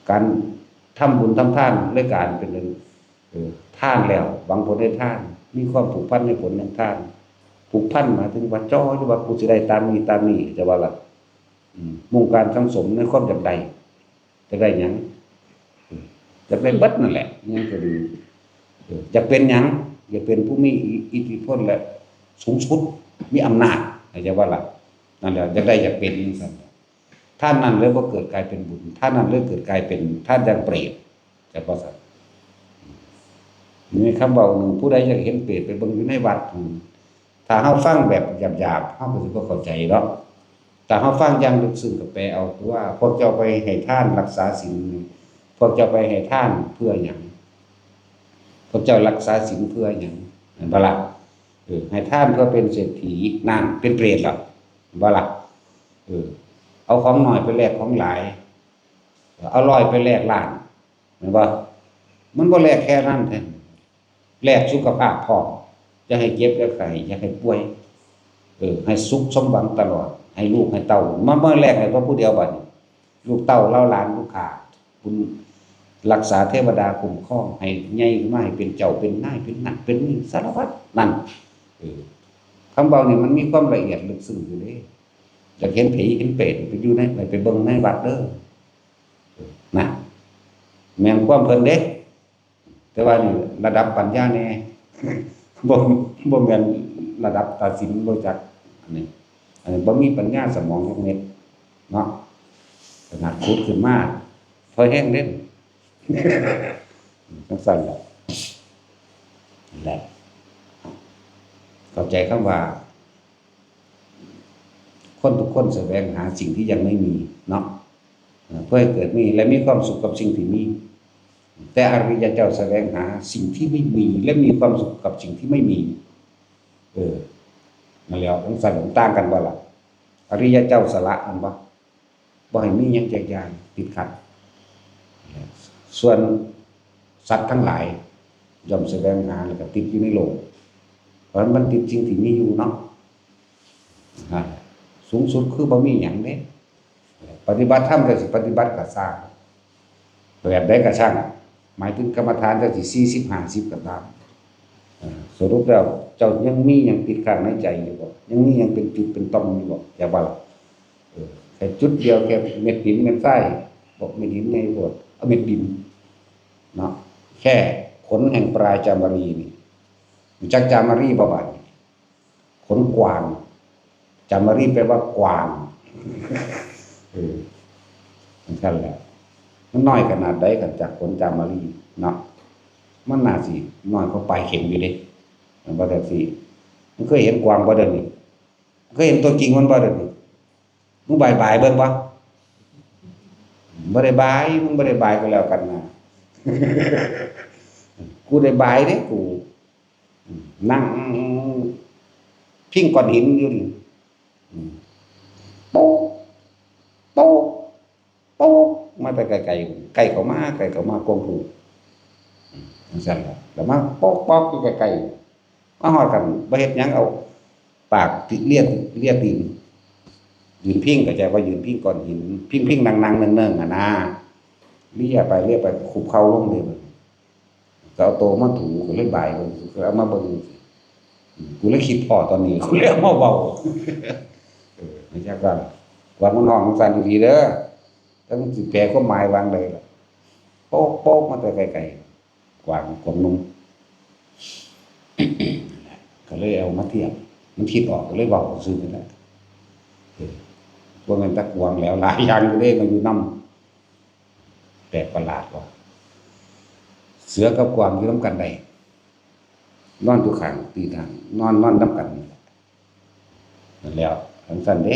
การทำบุญทำทาน และการเป็น เออ ทานแล้ว หวังผลในทาน มีความผูกพันในผลแห่งทาน ผูกพันหมายถึงว่าจ่ออยู่ว่ากูสิได้ตามนี้ตามนี้ เข้าใจบ่ล่ะ อืม มุ่งการสังสมในความอยากได้ อยากได้หยัง อืม อยากได้เบิดนั่นแหละ หยังก็ดี เออ อยากเป็นหยัง อยากเป็นผู้มีอิ อิทธิพลและสูงสุด มีอำนาจ เข้าใจบ่ล่ะ นั่นแหละ อยากได้อยากเป็นจั่งซั้น ทานนั้นเลยบ่เกิดกลายเป็นบุญ ทานนั้นเลยเกิดกลายเป็นทานอย่างเปรต จั่งว่าซั่น นี่คำเว้าหนึ่ง ผู้ใดอยากเห็นเปรตไปเบิ่งอยู่ในวัด อืม ถ้าเฮาฟังแบบหยาบๆ เฮาก็สิบ่เข้าใจเนาะ ถ้าเฮาฟังอย่างลึกซึ้งก็แปลเอา คือว่าพวกเจ้าไปให้ทานรักษาศีล พวกเจ้าไปให้ทานเพื่อหยัง พวกเจ้ารักษาศีลเพื่อหยัง แม่นบ่ล่ะ เออ ให้ทานเพื่อเป็นเศรษฐี นั่นเป็นเปรตเหรอ แม่นบ่ล่ะ เออ เอาของน้อยไปแลกของหลาย เอาร้อยไปแลกล้าน แม่นบ่ มันบ่แลกแค่นั้นเด้ แลกสุขภาพพร้อม อย่าให้เจ็บอย่าไข้ อย่าให้ป่วย เออ ให้สุขสมหวังตลอด ให้ลูกให้เต้า มา มาแลกให้พระผู้เดียวบัดนี้ ลูกเต้าเหล่าหลานลูกข้า คุณรักษาเทวดาคุ้มครอง ให้ใหญ่ขึ้นมาให้เป็นเจ้าเป็นนาย เป็นนั่นเป็นนี่ สารพัดนั่น เออ คำเว้านี่มันมีความละเอียดลึกซึ้งอยู่เด้ อยากเห็นผีเห็นเปรตไปอยู่ใน ไป ไปเบิ่งในวัดเด้อ เออ นะ แม่นความเพิ่นเด้ แต่ว่านี่ระดับปัญญาแน่ บ่ บ่แม่นระดับตาสินบ่จัก อันนี้ อันนี้บ่มีปัญญาสมองจักเม็ดเนาะ ขนาดขุดขึ้นมา พอแห้งเด้ จังซั่นแหละ นั่นแหละ เข้าใจคำว่า คนทุกคนแสวงหาสิ่งที่ยังไม่มีเนาะ เอ่อ เพื่อให้เกิดมีและมีความสุขกับสิ่งที่มี แต่อริยะเจ้าแสวงหาสิ่งที่ไม่มีและมีความสุขกับสิ่งที่ไม่มี เออ นั่นแหละ จังซั่นมันต่างกันบ่ล่ะ อริยะเจ้าสละมันบ่ บ่ให้มีหยังจักอย่างติดขัด ส่วนสัตว์ทั้งหลายย่อมแสวงหาแล้วก็ติดอยู่ในโลก เพราะฉะนั้นมันติดสิ่งที่มีอยู่เนาะ อ่า สูงสุดคือบ่มีหยังเด้ ปฏิบัติธรรมก็สิปฏิบัติก็ซ่าง แบบใดก็ซ่าง หมายถึงกรรมฐานจะสิสี่สิบ ห้าสิบก็ตาม อ่า สรุปแล้วเจ้ายังมีหยังติดค้างในใจอยู่บ่ ยังมีหยังเป็นจุดเป็นต่อมอยู่บ่ อยากว่าล่ะ เออ แค่จุดเดียว แค่เม็ดหินเม็ดทราย บอกเม็ดหินใหญ่โพด เอาเม็ดดินเนาะ แค่ขนแห่งปลายจามรีนี่ รู้จักจามรีบ่บาดนี้ ขนกวาง จามรีแปลว่ากวาง เออ จังซั่นแหละ มันน้อยขนาดใดกันจากขนจามรีเนาะ มันน่าสิน้อยกว่าปลายเข็มอยู่เด้ มันบ่แท้สิ มึงเคยเห็นกวางบ่เดี๋ยวนี้ เคยเห็นตัวจริงมันบ่เดี๋ยวนี้ มึงบายบายเบิ่งบ่ บ่ได้บาย มึงบ่ได้บายก็แล้วกันนะ กูได้บายเด้ กู นั่งพิงก้อนหินอยู่นี่ อืม โป๊ก โป๊ก โป๊ก มาแต่ไกลๆ ใกล้เข้ามา ใกล้เข้ามา กวางผู อืม จังซั่นล่ะ แล้วมาโป๊กๆ อยู่ใกล้ๆ มาฮอดกัน บ่เฮ็ดหยัง เอาปากเลีย เลียตีน ยืนพิง เข้าใจว่ายืนพิงก้อนหิน พิงๆ นั่งๆ เนิ่งๆ อะนะ เลียไปเลียไป คุบเข่าลงเลย ก็เอาโตมาถู ก็เลยบายเบิ่ง ก็เอามาเบิ่ง อืม กูเลยคิดพ้อตอนนี้ กูเลยเอามาเว้า เออ ไม่ใช่ว่า กวางมันฮ้องจังซั่นอีหลีเด้อ แต่มันสิแปลความหมายวางใดล่ะ โป๊กๆ มาแต่ไกลๆ กวาง กวางหนุ่ม ก็เลยเอามาเทียบ มันคิดออกก็เลยเว้าซื่อนี่แหละ เออ บ่แม่นแต่กวางแล้ว หลายอย่างอยู่เด้ มาอยู่นำ แปลกประหลาดว่ะ เสือกับกวางอยู่นำกันได้ นอนอยู่ข้างตีนทาง นอน นอนนำกันนี่แหละ นั่นแหล้ว จังซั่นเด้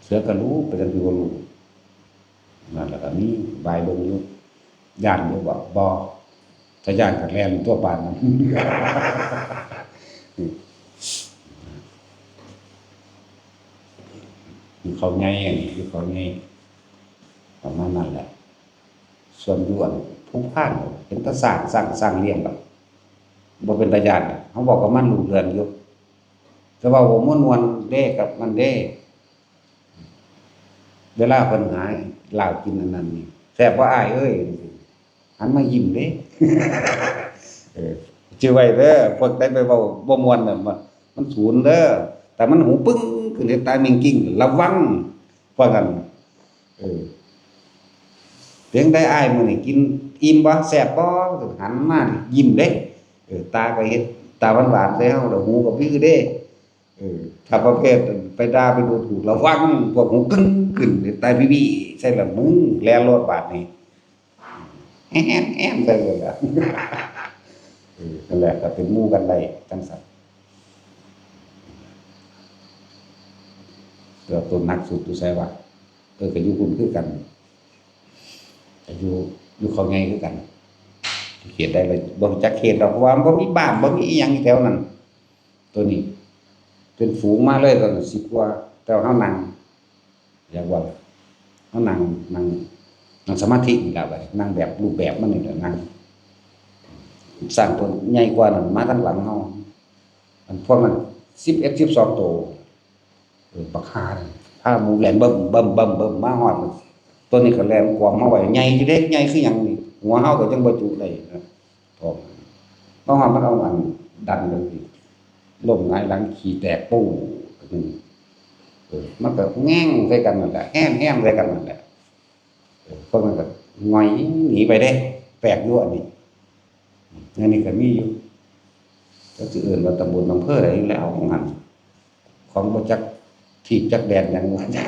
เสือก็รู้ เป็นจังคือบ่รู้ นั่นแหละก็มีบายเบิ่งอยู่ ย้านอยู่บ่ บ่ ถ้าย้านก็แล่นตัวปานนั้น อยู่เขาใหญ่ อยู่เขาใหญ่ ประมาณนั้นแหละ ส่วนอยู่อันภูพาน เป็นตาซ่าน ซ่าน ซ่านเลี้ยงดอก บ่เป็นตาย้าน เฮาเว้ากับมันรู้เรื่องอยู่ แต่ว่าบ่ม่วนๆ เด้กับมันเด้ เวลาเพิ่นหาลาวกินอันนั้นนี่ "แซ่บบ่อ้ายเอ้ย" หันมายิ้มเด้ เออ จื่อไว้เด้อ พวกใดไปเว้าบ่ม่วนน่ะ มัน มันสูนเด้อ แต่มันหูปึ้งขึ้นเฮ็ดตามิงกิ้ง ระวัง ว่าซั่น เออ "เพียงใดอ้ายมื้อนี้กินอิ่มบ่ แซ่บบ่" หันมานี่ยิ้มเด้ เออ ตาก็เฮ็ดตาหวานๆ ใส่เฮา แล้วหูก็ปึ้งเด้ เออ ถ้าประเภทไปด่าไปดูถูก ระวัง พวกหูกึ้งขึ้น ตายพี่ๆ ใส่ละมึง แล่นโลดบาดนี้ แอ้มแอ้มใส่เลยล่ะ เออ นั่นแหละ ก็เป็นหมู่กันได้จังซั่น แล้วตัวหนักสุดอยู่ไสวะ เออ ก็อยู่พุ้นคือกัน ก็อยู่ อยู่เขาใหญ่คือกัน เขตใดล่ะ บ่รู้จักเขตดอก เพราะว่ามันบ่มีบ้าน บ่มีอิหยังอยู่แถวนั้น ตัวนี้ เป็นฝูงมาเลยตอนนั้น สิบกว่า แต่ว่าเฮานั่ง เรียกว่า เฮานั่ง นั่ง นั่งสมาธินี่ล่ะ บัดนี้นั่งแบบรูปแบบมันนี่แหละ นั่ง ช้างตัวใหญ่กว่านั้นมาทางหลังเฮา อันพวกนั้น สิบเอ็ด สิบสอง ตัว เออ บักห่านี่ พาหมู่แล่นเบิ่ม เบิ่ม เบิ่ม เบิ่ม มาฮอด ตัวนี้ก็แล่นกวมมาไว้ ใหญ่อยู่เด้ ใหญ่คือหยังนี่ หัวเฮาก็จั่งบ่จุได้นะ ท้อง มาฮอดมันเอาอันดันจั่งซี้ ล้มหงายหลังขี้แตกปู้หนึ่ง เออ มันก็แง่งใส่กันนั่นแหละ แห้งๆใส่กันนั่นแหละ เออ พวกมันก็หงอยหนีไปเด้ แปลกอยู่อันนี้ อันนี้ก็มีอยู่ จักสิเอิ้นว่าตำบลอำเภอใดแล้ว ของหั่น ของบ่จักที่จักแดนหยังว่าจัก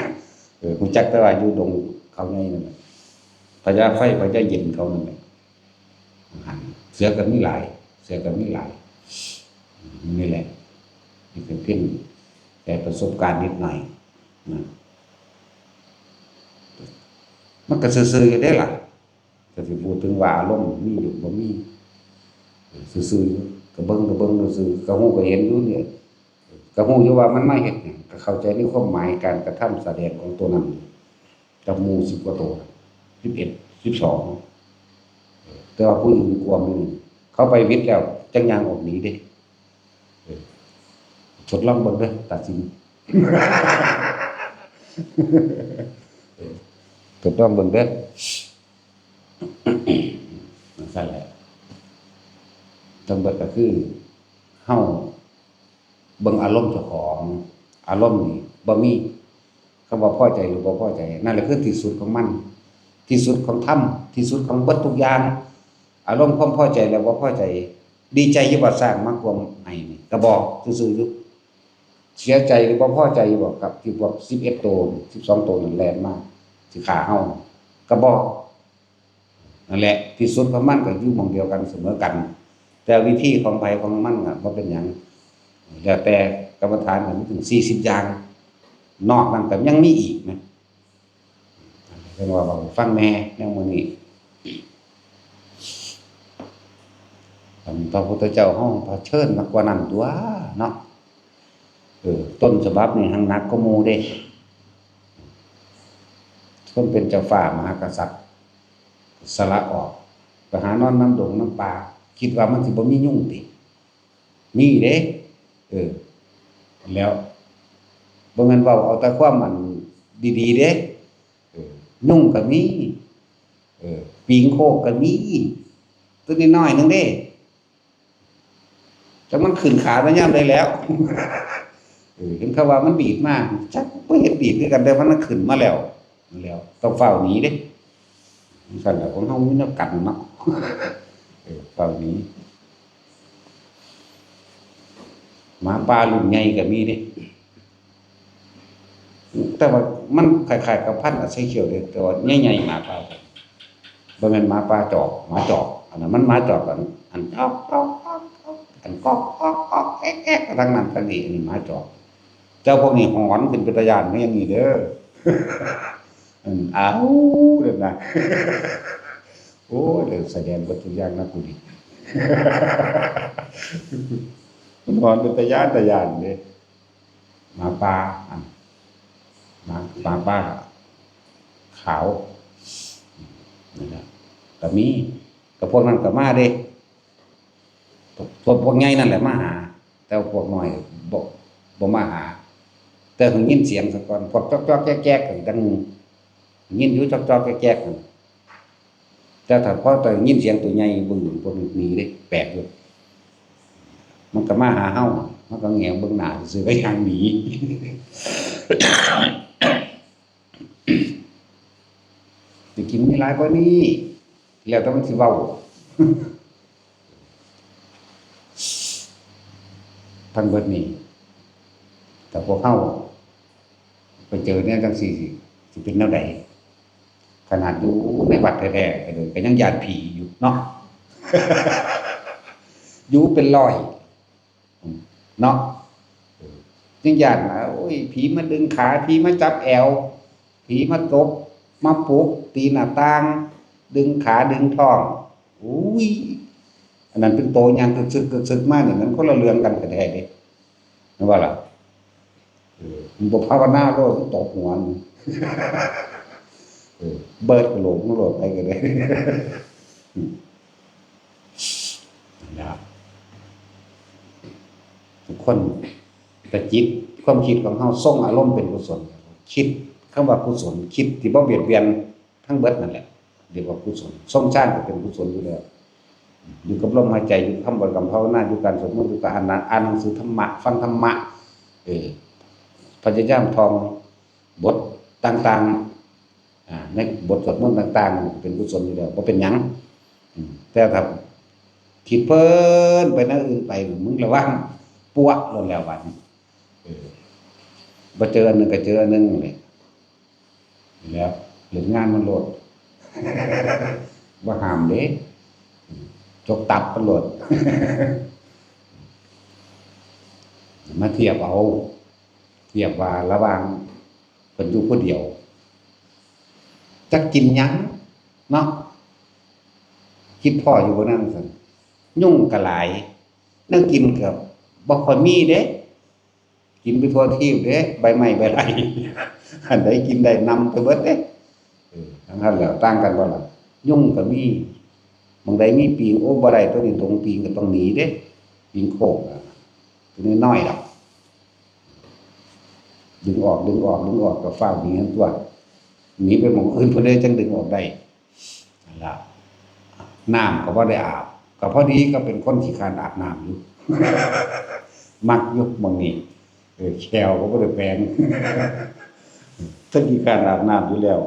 เออ รู้จักแต่ว่าอยู่ดงเขาใหญ่นั่นแหละ พญาไฟพญาเย็นเขานั่นแหละ หั่น เสือก็มีหลาย เสือก็มีหลาย นี่แหละ นี่เป็นเพียงแต่ประสบการณ์นิดหน่อยนะ มันก็ซื่อๆอยู่เด้ล่ะ ก็สิพูดถึงว่าอารมณ์มีอยู่บ่มี ซื่อๆอยู่ ก็เบิ่ง ก็เบิ่งซื่อๆ ก็ฮู้ก็เห็นอยู่เนี่ย ก็ฮู้อยู่ว่ามันมาเฮ็ดหยัง ก็เข้าใจในความหมายการกระทำแสดงของตัวนั้น กับหมู่สิบกว่าตัว สิบเอ็ด สิบสอง แต่ว่าผู้อื่นกลัวหมู่ เขาไปวิทย์แล้ว จั่งย่างออกหนีเด้ เออ ทดลองเบิ่งเด้อ ตัดสิน เออ ทดลองเบิ่งเด้อ นั่นซั่นแหละ ทั้งเบิดก็คือ เฮาเบิ่งอารมณ์เจ้าของ อารมณ์นี่บ่มีคำว่าพอใจหรือบ่พอใจ นั่นแหละคือที่สุดของมัน ที่สุดของธรรม ที่สุดของเบิดทุกอย่าง อารมณ์ความพอใจและบ่พอใจ ดีใจอยู่บ่ สร้างมากวมให้นี่ ก็บ่ ซื่อๆอยู่ เสียใจหรือบ่พอใจอยู่บ่ กับที่พวกสิบเอ็ดโต สิบสองโตนั่นแล่นมา สิฆ่าเฮา ก็บ่ นั่นแหละ ที่สุดของมันก็อยู่หม่องเดียวกันเสมอกัน แต่วิธีของไผของมันน่ะบ่เป็นหยัง แล้วแต่กรรมฐานน่ะมีถึงสี่สิบอย่าง นอกนั้นก็ยังมีอีกนะ เพิ่นว่า "เว้าให้ฟังแหน่ แนวมื้อนี้ อันพระพุทธเจ้าเฮาเผชิญมากกว่านั้นตั๊วเนาะ เออ ต้นฉบับนี่หั้งหนักกว่าหมู่เด้ คนเป็นเจ้าฟ้ามหากษัตริย์ สละออก ไปหานอนนำดงนำป่า คิดว่ามันสิบ่มียุงติ มีเด้ เออ แล้ว บ่แม่นเว้าเอาแต่ความอันดีๆเด้ เออ ยุงก็มี เออ ปิงโคกก็มี ตัวน้อยๆหนึ่งเด้ จักมันขึ้นขาไปยามใดแล้ว เออ เห็นเขาว่ามันดีดมา จักบ่เห็นดีดคือกัน แต่ว่ามันขึ้นมาแล้ว แล้ว ต้องฟ้าวหนีเด้ จั่งซั่นล่ะ ของเฮามีแนวกันเนาะ เออ ฟ้าวหนี หมาป่ารุ่นใหญ่ก็มีเด้ แต่ว่ามันคล้ายๆกับพันธุ์อาเซเขียวเด้ แต่ว่าใหญ่ๆ หมาป่า บ่แม่นหมาป่าจอก หมาจอก อันนั้นมันหมาจอก อัน อันจอกจอกจอกจอก อันก๊อกก๊อกก๊อกแอ๊กแอ๊ก ทั้งนั้นทั้งนี้ อันนี้หมาจอก เจ้าพวกนี้หอนขึ้นเป็นตาย้านคือหยังนี่เด้อ อัน อ้าว เด้อนะ โอ้ย เด้อ แสดงเบิดทุกอย่างนะกูนี่ มันหอนเป็นตาย้าน ตาย้านเด้ หมาป่า อัน หมา หมาป่าขาว นั่นแหละ ก็มี ก็พวกนั้นก็มาเด้ พวก พวกใหญ่นั่นแหละมาหา แต่พวกน้อยบ่ บ่มาหา แต่หึงยินเสียงซะก่อน พวกจอกๆแจ๊กๆก็ดัง ยินอยู่จอกๆแจ๊กๆนั่น แต่ถ้าพอได้ยินเสียงตัวใหญ่บึ้ง พวกนี้หนีเด้ แปลกอยู่ มันก็มาหาเฮา มันก็แหงเบิ่งหน้าซื่อๆ ก็ย่างหนี ที่จริงมีหลายกว่านี้ แล้วแต่มันสิเว้า ทั้งเบิดนี้ แต่พวกเฮาไปเจอแนวจั่งซี้ สิเป็นแนวใด ค ขนาดอยู่ในวัดแท้ๆก็เลยก็ยังย้านผีอยู่เนาะ อยู่เป็นร้อย อืม เนาะ เออ ยังย้านว่า โอ้ย ผีมาดึงขา ผีมาจับแอว ผีมาตบ มาปลุก ตีหน้าต่าง ดึงขา ดึงท้อง อุ้ย อันนั้นเป็นโตย่างกึกๆๆๆมาเนี่ย มันคนละเรื่องกันแท้ๆเด้ แม่นบ่ล่ะ เออ มึงบ่ภาวนาโลด มึงตบหัวมึง เออ เบิดกะโหลกมึงโลดไปก็ได้ อืม นะ ทุกคน แต่จิต ความคิดของเฮาทรงอารมณ์เป็นกุศล คิด คำว่ากุศล คิดที่บ่เบียดเบียนทั้งเบิดนั่นแหละ เรียกว่ากุศล ทรงฌานก็เป็นกุศลอยู่แล้ว อยู่กับลมหายใจ อยู่คำบริกรรมภาวนา อยู่การสวดมนต์ อยู่การอ่านหนัง อ่านหนังสือธรรมะ ฟังธรรมะ เออ พยายามท่องบทต่างๆ อ่า ในบทสวดมนต์ต่างๆ เป็นกุศลอยู่แล้ว บ่เป็นหยัง อืม แต่ถ้าคิดเพลินไปแนวอื่นไป มึงระวัง ปวกโลดแล้วบัดนี้ เออ บ่เจออันหนึ่งก็เจออันหนึ่งนั่นแหละ แล้วเล่นงานมันโลด บ่ห้ามเด้ จกตับมันโลด มาเทียบเอา เทียบว่าระหว่างเพิ่นอยู่ผู้เดียว จักกินหยังเนาะ คิดพ้ออยู่บ่นั่นซั่น ยุงก็หลาย แนวกินก็บ่ค่อยมีเด้ กินไปทั่วทีปเด้ ใบไม้ใบไร่ อันใดกินได้นำไปเบิดเด้ เออ ทั้งนั้นแหล้ว ต่างกันบ่ล่ะ ยุงก็มี หม่องใดมีปิง โอ้ บ่ได้ ตัวนี้ดงปิงก็ต้องหนีเด้ ปิงโคกอะ ตัวน้อยๆดอก ดึงออก ดึงออก ดึงออก ก็ฟ้าวหนีหั้นตั๊ว หนีไปหม่องอื่นพุ้นเด้ จั่งดึงออกได้ นั่นล่ะ น้ำก็บ่ได้อาบ ก็พอดีก็เป็นคนขี้คร้านอาบน้ำอยู่ มักอยู่หม่องนี้ เออ แข้วก็บ่ได้แปรง เทิงขี้คร้านอาบน้ำอยู่แล้ว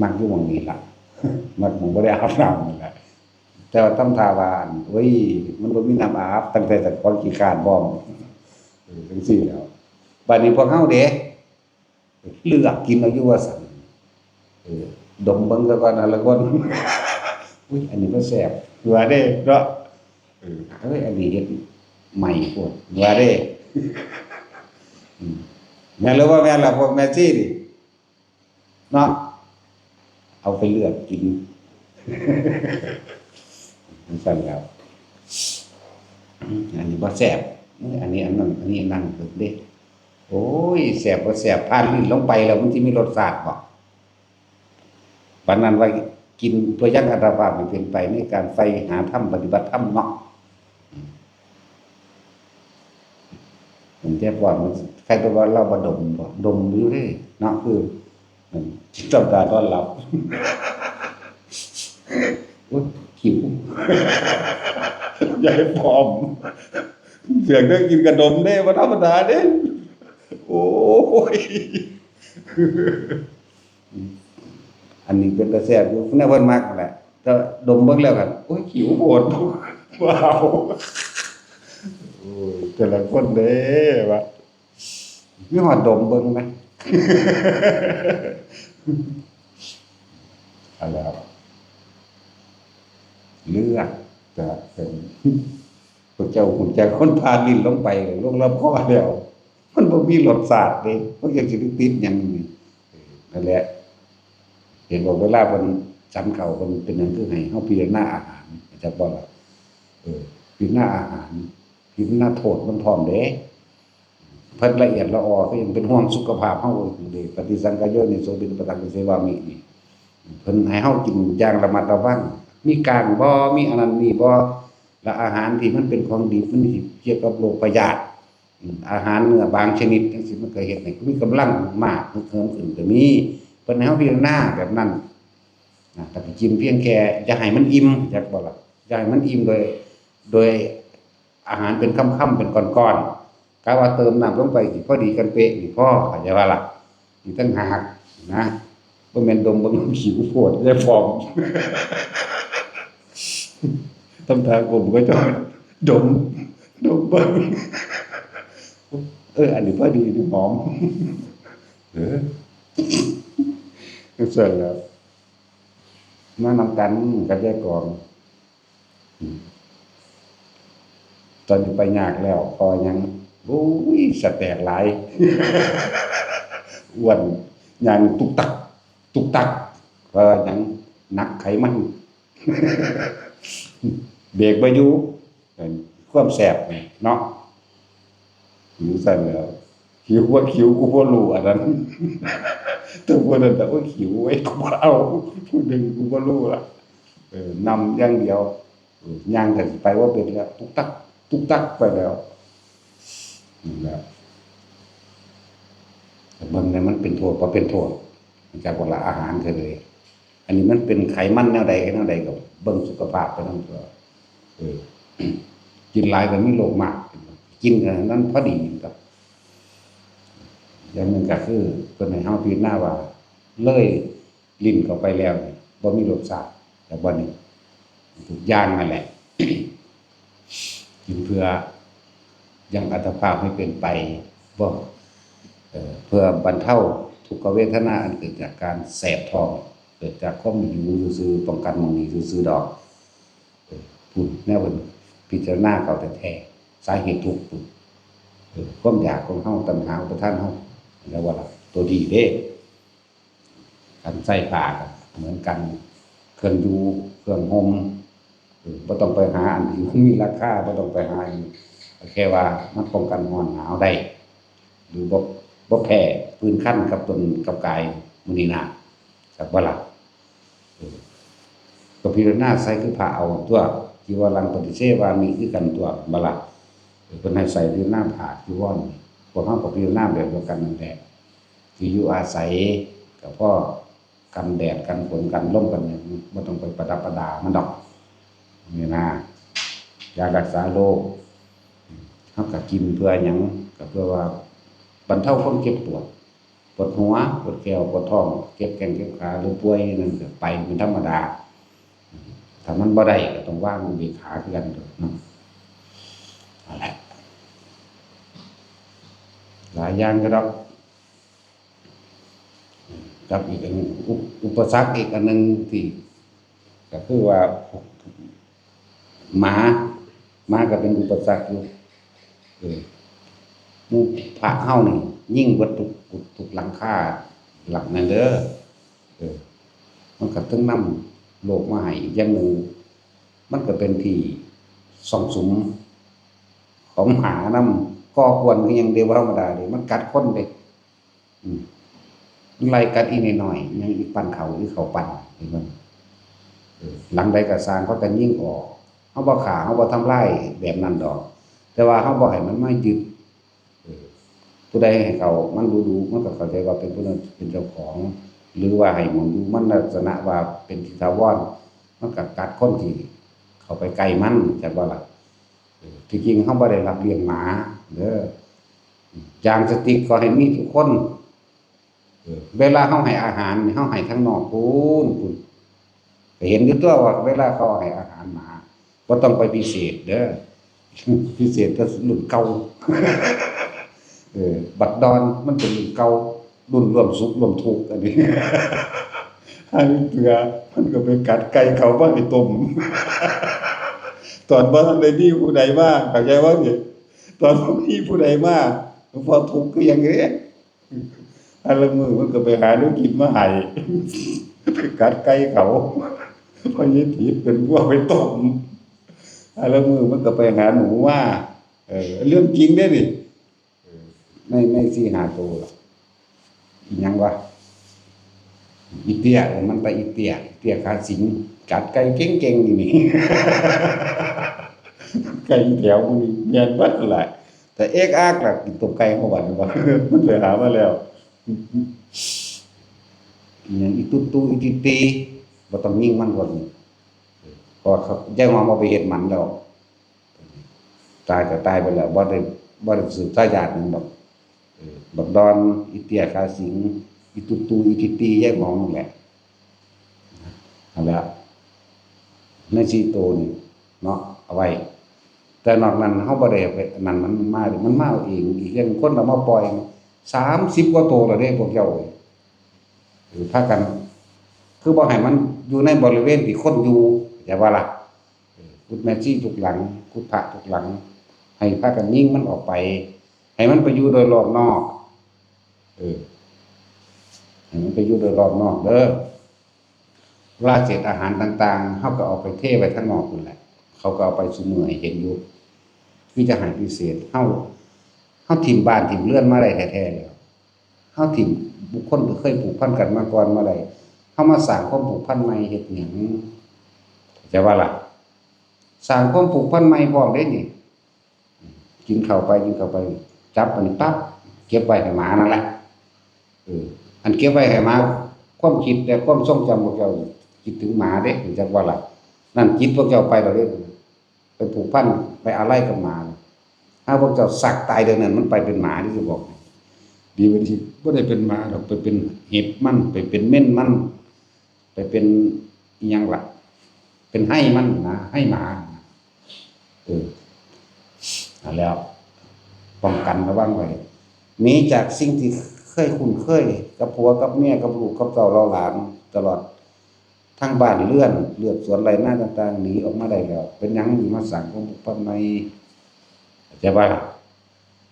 มักอยู่หม่องนี้ล่ะ มักหม่องบ่ได้อาบน้ำนี่ล่ะ แต่ว่าทำท่าว่า อัน โอ้ย มันบ่มีน้ำอาบ ตั้งแต่แต่ก่อนขี้คร้านพร้อม เออ จั่งซี้แหล้ว บัดนี้พวกเฮาเด้ เลือกกินเอาอยู่ว่าซั่น เออ ดมเบิ่งซะก่อน แต่ละคน อุ๊ย อันนี้บ่แซ่บ ว่าเด้เนาะ เออ เฮ้ย อันนี้เฮ็ดใหม่โพด ว่าเด้ อืม แม่นหรือบ่แม่นล่ะ พวกแม่ชีนี่ เนาะ เอาไปเลือกกิน จั่งซั้นแหล้ว อันนี้บ่แซ่บ อันนี้อันนั้น อันนี้อันนั้นเด้ โอ้ย แซ่บบ่แซ่บ ผ่านลิ้นลงไปแล้วมันสิมีรสชาติบ่ ปานนั้นว่ากินเพื่อยังอัตภาพให้เป็นไปในการใฝ่หาธรรม ปฏิบัติธรรมเนาะ ผมแค่ว่ามันใครก็ว่าเราบ่ดมบ่ ดมอยู่เด้เนาะ คือ อืม จิตตำตาต้อนรับ อุ๊ย หิว ยายปอม เสียงได้กินกระดมเด้ บ่ธรรมดาเด้ โอ้ย อันนี้เป็นตาแซ่บอยู่ แนวเพิ่นมักนั่นแหละ แต่ดมเบิ่งแล้วกัน โอ้ย หิวโพด ว้าว โอ้ย แต่ละคนเด้วะ มีฮอดดมเบิ่งไหม เอาแล้ว เลือกจะเป็น พระเจ้าฮู้จักคนผ่านลิ้นลงไป ลงลำคอแล้ว มันบ่มีรสชาติเด้ มันยังสิไปติดหยังนี่ เออ นั่นแหละ เห็นบอกเวลาเพิ่นฉันข้าวเพิ่นเป็นหยังคือให้เฮาพิจารณาอาหาร จักบ่ล่ะ เออ พิจารณาอาหาร พิจารณาโทษมันพร้อมเด้ เพิ่นละเอียดละออ ก็ยังเป็นห่วงสุขภาพเฮาเด้ ปฏิสังขายโยนิโส ปิณฑปตัง ปะเสวามิ นี่ เพิ่นให้เฮากินอย่างระมัดระวัง มีกลางบ่ มีอันนั้นนี่บ่ และอาหารที่มันเป็นของดิบ มันสิเกี่ยวกับโรคพยาธิ อืม อาหารเนื้อบางชนิดจั่งซี้ มันก็เฮ็ดให้มีกำลังมาก ฮึกเหิมขึ้นก็มี เพิ่นให้เฮาพิจารณาแบบนั้น นะ แต่ไปกินเพียงแค่อย่าให้มันอิ่ม จักบ่ล่ะ อย่าให้มันอิ่มโดย โดยอาหารเป็นคำๆ เป็นก้อนๆ กะว่าเติมน้ำลงไปสิพอดีกันเป๊ะนี่พอ เข้าใจบ่ล่ะ นี่ต่างหากนะ บ่แม่นดมเบิ่ง หิวโพด ยายปอม ทำทางผมก็จะดม ดมเบิ่ง เออ อันนี้พอดี นี่หอม เออ เสร็จแล้ว มานำกันกับยายกอง อืม ตอนนี้ไปยากแล้ว เพราะหยัง โอ้ย สะแตกหลาย อ้วน ย่างตุกตัก ตุกตัก เพราะหยัง หนักไขมัน เบรกบ่อยู่ เอิ่ม ความแซ่บนี่เนาะ หิวซั่นแหล้ว หิวบ่หิวกูบ่รู้ อันนั้น แต่พวกนั้นน่ะ โอ้ย หิวเว้ย กูบ่เอา ผู้หนึ่งกูบ่รู้ละ เออ นำอย่างเดียว เออ ย่างก็สิไปบ่เป็นแล้ว ตุ๊กตัก ตุ๊กตักไปแล้ว นั่นแหละ แต่เบิ่งเนี่ยมันเป็นโทษ บ่เป็นโทษ มันจักว่าละอาหารคือเลย อันนี้มันเป็นไขมันแนวใดแนวใดก็เบิ่งสุขภาพไปนำตัว เออ กินหลายก็มีโรคมาก กินอันนั้นพอดีครับ อย่างหนึ่งก็คือเพิ่นให้เฮาพิจารณาว่า เลยลิ้นเข้าไปแล้วนี่บ่มีรสชาติ แต่บัดนี้ทุกอย่างนั่นแหละ กินเพื่อยังอัตภาพให้เป็นไป บ่ เอ่อ เพื่อบรรเทาทุกขเวทนาอันเกิดจากการแสบท้อง เกิดจากความหิวซื่อๆ ป้องกันหม่องนี้ซื่อๆ ดอก เออ พุ้น แนวเพิ่นพิจารณาเข้าแท้ๆ สาเหตุทุกข์พุ้น เออ ความอยากของเฮา ตัณหาอุปาทานเฮา แล้วว่าล่ะ ตัวดีเด้ คันใส่ผ้าก็เหมือนกัน เครื่องอยู่ เครื่องห่ม เออ บ่ต้องไปหาอันที่มันมีราคา บ่ต้องไปหาอีก แค่ว่ามันป้องกันร้อนหนาวได้ หรือบ่ บ่แพ้ผื่นคันกับตนกับกายมื้อนี้นะ จักบ่ล่ะ เออ ก็พิจารณาใส่คือผ้าเอาตัว จีวรังปฏิเสวามิ คือกันตัว บ่ล่ะ เออ เพิ่นให้ใส่พิจารณาผ้าจีวร พวกเฮาก็พิจารณาแบบเดียวกันนั่นแหละ ที่อยู่อาศัยก็พอกันแดดกันฝนกันลมกันหยัง บ่ต้องไปประดับประดามันดอก นี่นะ ยารักษาโรค เฮาก็กินเพื่อหยัง ก็เพื่อว่าบรรเทาความเจ็บปวด ปวดหัว ปวดแข้ว ปวดท้อง เจ็บแข้งเจ็บขา หรือป่วยนั่นก็ไปเป็นธรรมดา ถ้ามันบ่ได้ก็ต้องวางอุเบกขาคือกันเนาะ นั่นแหละ หลายอย่างอยู่ดอก กับอีกอันหนึ่ง อุป- อุปสรรคอีกอันหนึ่งที่ ก็คือว่า หมา หมาก็เป็นอุปสรรคอยู่ เออ หมู่พระเฮานี่ยิงเบิดทุก ทุกหลังคา หลังนั่นเด้อ เออ มันก็ถึงนำโรคมาให้ อีกอย่างหนึ่ง มันก็เป็นที่ซ่องสุมของหมานำ ก่อกวนคือหยังเด้ บ่ธรรมดาเด้ มันกัดคนเด้ อืม มันไล่กัดอีน้อยๆ ยังอีปั่นข้าว อีข้าวปั่น เห็นบ่ เออ หลังใดก็ซ่าง เขาก็ยิงออก เฮาบ่ฆ่า เฮาบ่ทำลายแบบนั้นดอก แต่ว่าเฮาบ่ให้มันมายึด เออ ผู้ใดให้เข้ามันดูๆ มันก็เข้าใจว่าเป็นผู้นั้นเป็นเจ้าของ หรือว่าให้หม่องอยู่มันลักษณะว่าเป็นที่ถาวร มันก็กัดคนที่เข้าไปใกล้มัน จักบ่ล่ะ เออ ที่จริงเฮาบ่ได้รับเลี้ยงหมาเด้อ ยางสติ๊กก็ให้มีทุกคน เออ เวลาเฮาให้อาหารนี่ เฮาให้ทางนอกพู้น พู้น ก็เห็นอยู่ตัวว่าเวลาเขาให้อาหารหมา บ่ต้องไปพิเศษเด้อ พิเศษแต่รุ่นเก่า เออ บักดอนมันเป็นรุ่นเก่า รุ่นร่วมสุขร่วมทุกข์อันนี้ ให้เกลือ มันก็ไปกัดไก่เขามาให้ต้ม ตอนบ่ทันได้มีผู้ใดมา เข้าใจบ่นี่ ตอนบ่มีผู้ใดมา หลวงพ่อทุกข์คือหยังเด้ อันละมื้อมันก็ไปหาแนวกินมาให้ ไปกัดไก่เขา พอเย็นถีบเป็นวัวไปต้ม อันละมื้อมันก็ไปหาหนูมา เออ เรื่องจริงเด้นี่ เออ ใน ในสี่ห้าตัวล่ะ อีหยังวะ อีเตี้ย เออ มันไปอีเตี้ย อีเตี้ยขาสิง กัดไก่เก่งๆ อยู่นี่ ไก่แถวมันนี่แม่นเบิดนั่นแหละ แต่เอกอักล่ะ กินต้มไก่เฮาบัดนี้วะ มันไปหามาแล้ว อีหยังอีตุ๊ตุ๊ อีติตี บ่ต้องยิงมันก่อน เพราะว่าเขา ยายหอมเอาไปเฮ็ดหมันแล้ว ตายก็ตายไปแล้ว บ่ได้ บ่ได้สืบทายาทหยังดอก เออ บักดอน อีเตี้ยขาสิง อีตุ๊ตุ๊ อีติตี ยายหอมนั่นแหละ นั่นแหละ ในสี่ตัวนี่เนาะ เอาไว้ แต่นอกนั้นเฮาบ่ได้เอาไปนั่นมันมาเด้ มันมาเอาเอง อีกอย่างคนเอามาปล่อย สามสิบกว่าตัวแล้วเด้พวกเจ้า เออ พากัน คือบ่ให้มันอยู่ในบริเวณที่คนอยู่ เข้าใจบ่ล่ะ? เออ ขุดแม่ชีทุกหลัง ขุดพระทุกหลัง ให้พากันยิงมันออกไป ให้มันไปอยู่โดยรอบนอก เออ ให้มันไปอยู่โดยรอบนอกเด้อ เวลาเศษอาหารต่างๆ เฮาก็เอาไปเทไว้ทางนอกพู้นแหละ เขาก็เอาไปซุมื้อให้เห็นอยู่ คือจะให้พิเศษ เฮา เฮาถิ่มบ้านถิ่มเรือนมาได้แท้ๆ แล้ว เฮาถิ่มบุคคลที่เคยผูกพันกันมาก่อนมาได้ เฮามาสร้างความผูกพันใหม่เฮ็ดหยัง เข้าใจบ่ล่ะ? สร้างความผูกพันใหม่พร้อมเด้นี่ กินข้าวไป กินข้าวไป จับอันนี้ปั๊บ เก็บไว้ให้หมานั่นแหละ เออ อันเก็บไว้ให้หมา ความคิดและความทรงจำพวกเจ้าคิดถึงหมาเด้ เข้าใจบ่ล่ะ? นั่นจิตพวกเจ้าไปแล้วเด้ ไปผูกพัน ไปอาลัยกับหมา ถ้าพวกเจ้าสักตายเดี๋ยวนั้น มันไปเป็นหมาที่จะบอก ดีกว่าที่บ่ได้เป็นหมาดอก ไปเป็นเห็บมัน ไปเป็นเม่นมัน ไปเป็นอิหยังล่ะ เป็นไฮ่มันนะ ไฮ่หมา เออ นั่นแล้ว ป้องกันระวังไว้ หนีจากสิ่งที่เคยคุ้นเคย กับผัวกับเมีย กับลูกกับเต้าเหล่าหลาน ตลอดทั้งบ้านเรือน เฮือนสวนไร่นาต่างๆ หนีออกมาได้แล้ว เป็นหยังจึงมาสร้างความผูกพันใหม่ เข้าใจบ่ล่ะ?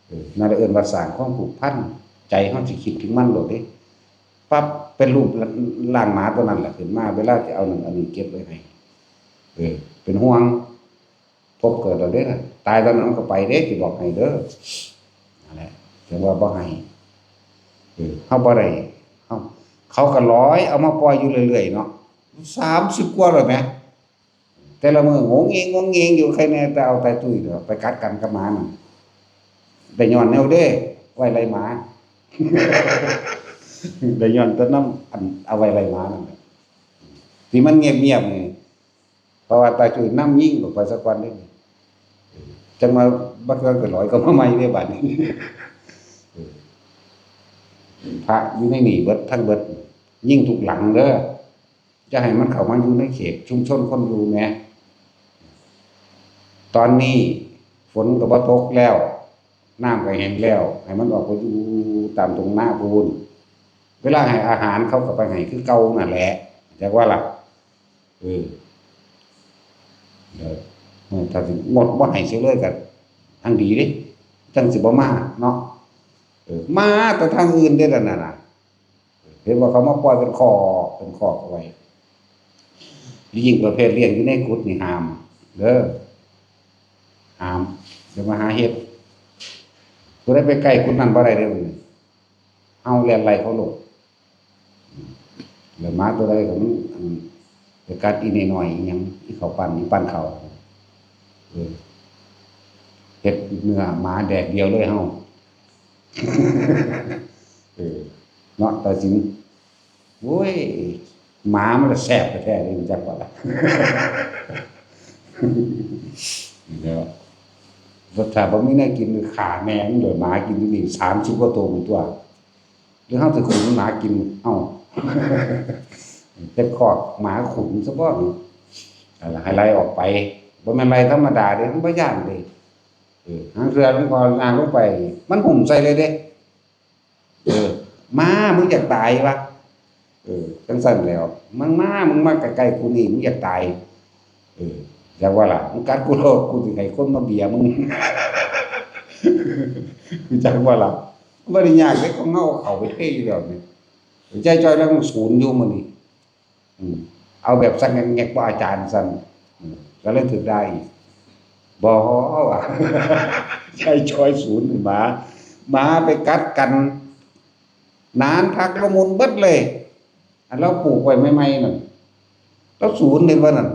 เออ นั่นเอิ้นว่าสร้างความผูกพัน ใจเฮาสิคิดถึงมันโลดเด้ ปั๊บ เป็นรูปร่างหมาตัวนั้นแหละขึ้นมา เวลาจะเอานั่นเอานี่เก็บไว้ให้ เออ เป็นห่วง พบเกิดแล้วเด้อ ตายตอนนั้นมันก็ไปเด้ สิบอกให้เด้อ นั่นแหละ ถึงว่าบ่ให้ เออ เฮาบ่ได้ เฮา เขาก็ลอยเอามาปล่อยอยู่เรื่อยๆ เนาะ สามสิบกว่าแล้วแหม แต่ละมื้อโงงเงงโงงเงงอยู่ ใครแน่แต่เอาตายตุ้ยเด้อ ไปกัดกันกับหมานั่น ได้ย้อนแนวเด้ ไว้ไล่หมา ได้ย้อนแต่นำอันเอาไว้ไล่หมานั่นแหละ ที่มันเงียบๆ นี่ เพราะว่าตายตุ้ยนำยิงออกไปซะก่อนเด้ จั่งมาบักเทื่อก็ลอยเข้ามาใหม่เด้บัดนี้ พระอยู่ในนี่เบิดทั้งเบิด ยิงทุกหลังเด้อ จะให้มันเข้ามาอยู่ในเขตชุมชนคนอยู่แหม ตอนนี้ฝนก็บ่ตกแล้ว น้ำก็แห้งแล้ว ให้มันออกไปอยู่ตามทุ่งนาพู้น เวลาให้อาหารเขาก็ไปให้คือเก่านั่นแหละ จักว่าล่ะ เออ เดี๋ยว เออ ถ้าสิงดบ่ให้เสียเลยก็ทางดีเด้ จั่งสิบ่มาเนาะ เออ มาแต่ทางอื่นเด้อนั่นน่ะ เห็นว่าเขามาปล่อยเป็นคอกเป็นคอกเอาไว้ ยิ่งประเภทเลี้ยงอยู่ในกุฏินี่ห้ามเด้อ ห้าม อย่ามาหาเฮ็ด ผู้ใดไปใกล้กุฏินั่นบ่ได้เด้อ เฮาแล่นไล่เขาโลด แล้วหมาตัวใดก็มัน อัน ไปกัดอีน้อยๆ อีหยัง อีข้าวปั้น อีปั้นข้าว เออ เฮ็ดเนื้อหมาแดดเดียวเลยเฮา เออ เนาะ ตาสิน โอ้ย หมามันละแซ่บแท้ๆ เลย จักว่าล่ะ แล้ว ถ้าบ่มีแนวกิน ฆ่าแม่มันโลด หมากินอยู่นี่ สามสิบกว่าตัวมันตัว หรือเฮาสิขุนหมากิน เอ้า เฮ็ดคอกหมาขุนซะบ่นี่ นั่นล่ะ ให้ไล่ออกไป บ่แม่นไล่ธรรมดาเด้ มันบ่ย้านเด้ เออ หางเทื่อหลวงพ่อย่างลงไป มันหุ่มใส่เลยเด้ เออ มา มึงอยากตายวะ เออ จั่งซั้นแหล้ว มึงมา มึงมาใกล้ๆ กูนี่ มึงอยากตาย เออ อยากว่าล่ะ มึงกัดกูโลด กูสิให้คนมาเบียมึง จั่งว่าล่ะ บ่ได้ยากเด้ ของเฮาเอาเข้าไปเทอยู่แล้วนี่ ใจจ่อยแล้วมันศูนย์อยู่มื้อนี้ อืม เอาแบบสักแงกๆ บ่อาจารย์ซั่น อืม ก็เลยถือได้อีก บ่ว่า ใจจ่อยศูนย์หมา หมาไปกัดกัน หนานผักละมุนเบิดเลย อันเราปลูกไว้ใหม่ๆ นั่น แล้วศูนย์เห็นว่านั่น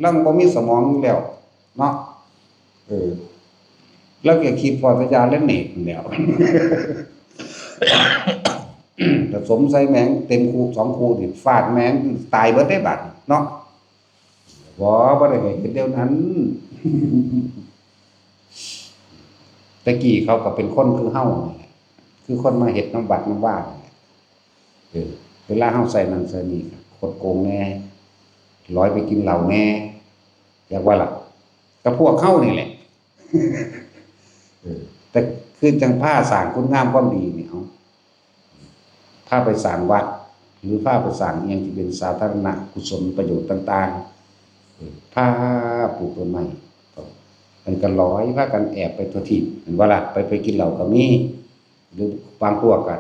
เราบ่มีสมองอยู่แล้ว เนาะ เออ แล้วก็คิดพอตะยาเล่นเนตนั่นแหล้ว ผสมใส่แมงเต็มคูสองคูนี่ ฟาดแมงตายเบิดได้บัดเนาะ บ่ บ่ได้ให้เฮ็ดเดี๋ยวนั้น แต่กี้เขาก็เป็นคนคือเฮานี่แหละ คือคนมาเฮ็ดนำวัดนำวานี่แหละ เออ เวลาเฮาใส่นั่นใส่นี่ก็คดโกงแหน่ ลอยไปกินเหล้าแหน่ อยากว่าล่ะ กับพวกเฮานี่แหละ เออ แต่คือจั่งพาสร้างคุณงามความดีนี่ เอ้า พาไปสร้างวัด หรือพาไปสร้างอิหยังที่เป็นสาธารณกุศลประโยชน์ต่างๆ เออ พาปลูกต้นไม้ มันก็ลอยพากันแอบไปทั่วทีป แม่นบ่ล่ะ ไป ไปกินเหล้าก็มี หรือบางพวกก็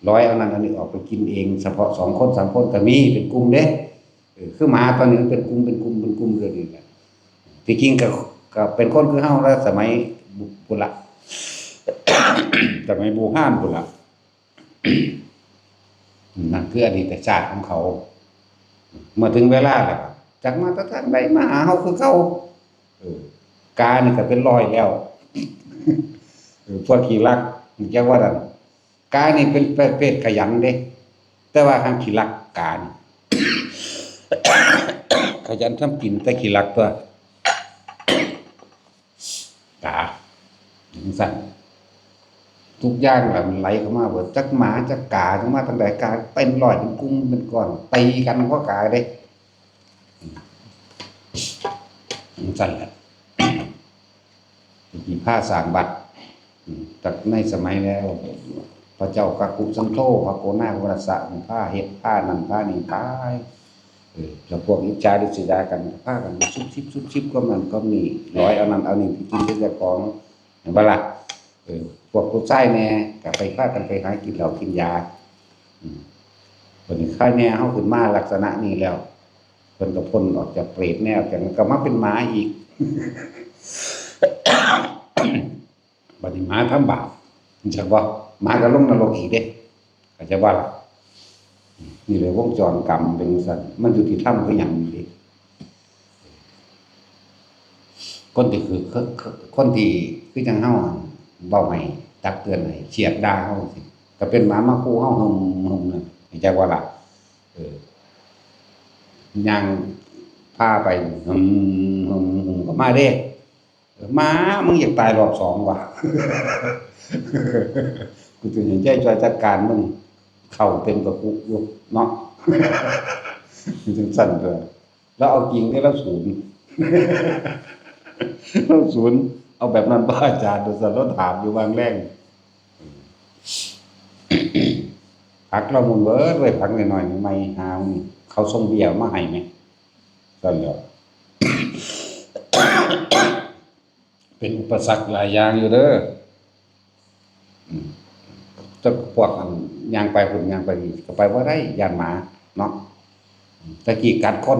ลอยเอานั่นเอานี่ออกไปกินเอง เฉพาะสองคนสามคนก็มี เป็นกลุ่มเด้ เออ คือหมาตอนนี้มันเป็นกลุ่ม เป็นกลุ่ม เป็นกลุ่มเรื่อยๆ ที่จริงก็ ก็เป็นคนคือเฮาละ สมัยพุ้นละ สมัยบูฮานพุ้นละ นั่นคืออดีตชาติของเขา เมื่อถึงเวลาแล้ว จักมาแต่ทางใดมาหาเฮาคือเก่า เออ กานี่ก็เป็นร้อยแล้ว เออ พวกขี้ลัก จักว่านั่น กานี่เป็นประเภทขยันเด้ แต่ว่าหางขี้ลักกานี่ ขยันทำกินแต่ขี้ลักตัว กา จังซั่น ทุกอย่างล่ะมันไหลเข้ามาเบิด จักหมาจักกา จักมาทางใด กาเป็นร้อยเป็นกลุ่มเป็นก้อน ตีกันเพราะกาเด้ จังซั่นแหละ สิพาสร้างวัด อืม แต่ในสมัยแล้ว พระเจ้ากักคุสันโธ พระโกนาควัสสะ พาเฮ็ด พานั่น พานี่ พา เออ แล้วพวกอิจฉาริษยากัน พากันซุบซิบ ซุบซิบ ก็นั่นก็นี่ ร้อยเอานั่นเอานี่ไปกินเป็นเจ้าของ เห็นบ่ล่ะ เออ พวกผู้ชายแน่ ก็ไปพากันไปหากินเหล้ากินยา อืม บัดนี้ใครแน่เฮาขึ้นมาลักษณะนี้แล้ว เพิ่นก็พ้นออกจากเปรตแนว จากนั้นก็มาเป็นหมาอีก บัดนี้หมาทำบาป จักบ่ หมาก็ลงนรกอีกเด้ เข้าใจบ่ล่ะ นี่เลยวงจรกรรมเป็นจั่งซั่น มันยุติธรรมคือหยังนี่เด้ คนที่คือ คือ คือ คนที่คือจั่งเฮาอะ เว้าให้ตักเตือนให้เชียดด่าเฮาจั่งซี้ ก็เป็นหมามาคู่เฮาหึมๆ นั่น เข้าใจบ่ล่ะ เออ ย่างพาไป หึมๆ ก็มาเด้ หมา มึงอยากตายรอบสองวะ กูจะเห็นใจจอยจัดการมึง เข้าเต็มกระปุกอยู่เนาะ มันจังซั่นตัว แล้วเอาจริงได้แล้วศูนย์ แล้วศูนย์ เอาแบบนั้นบ่อาจารย์ โดยสันเราถามอยู่วางแรง ผักเรามุนเบิดเลย ผักน้อยๆ ใหม่ๆ หามื้อนี้ เขาส่งเบียร์มาให้ไหม ซั่นแหล้ว เป็นอุปสรรคหลายอย่างอยู่เด้อ อืม แต่พวกอันย่างไปพุ้นย่างไปนี่ ก็ไปบ่ได้ ย้านหมาเนาะ แต่กี้กัดคน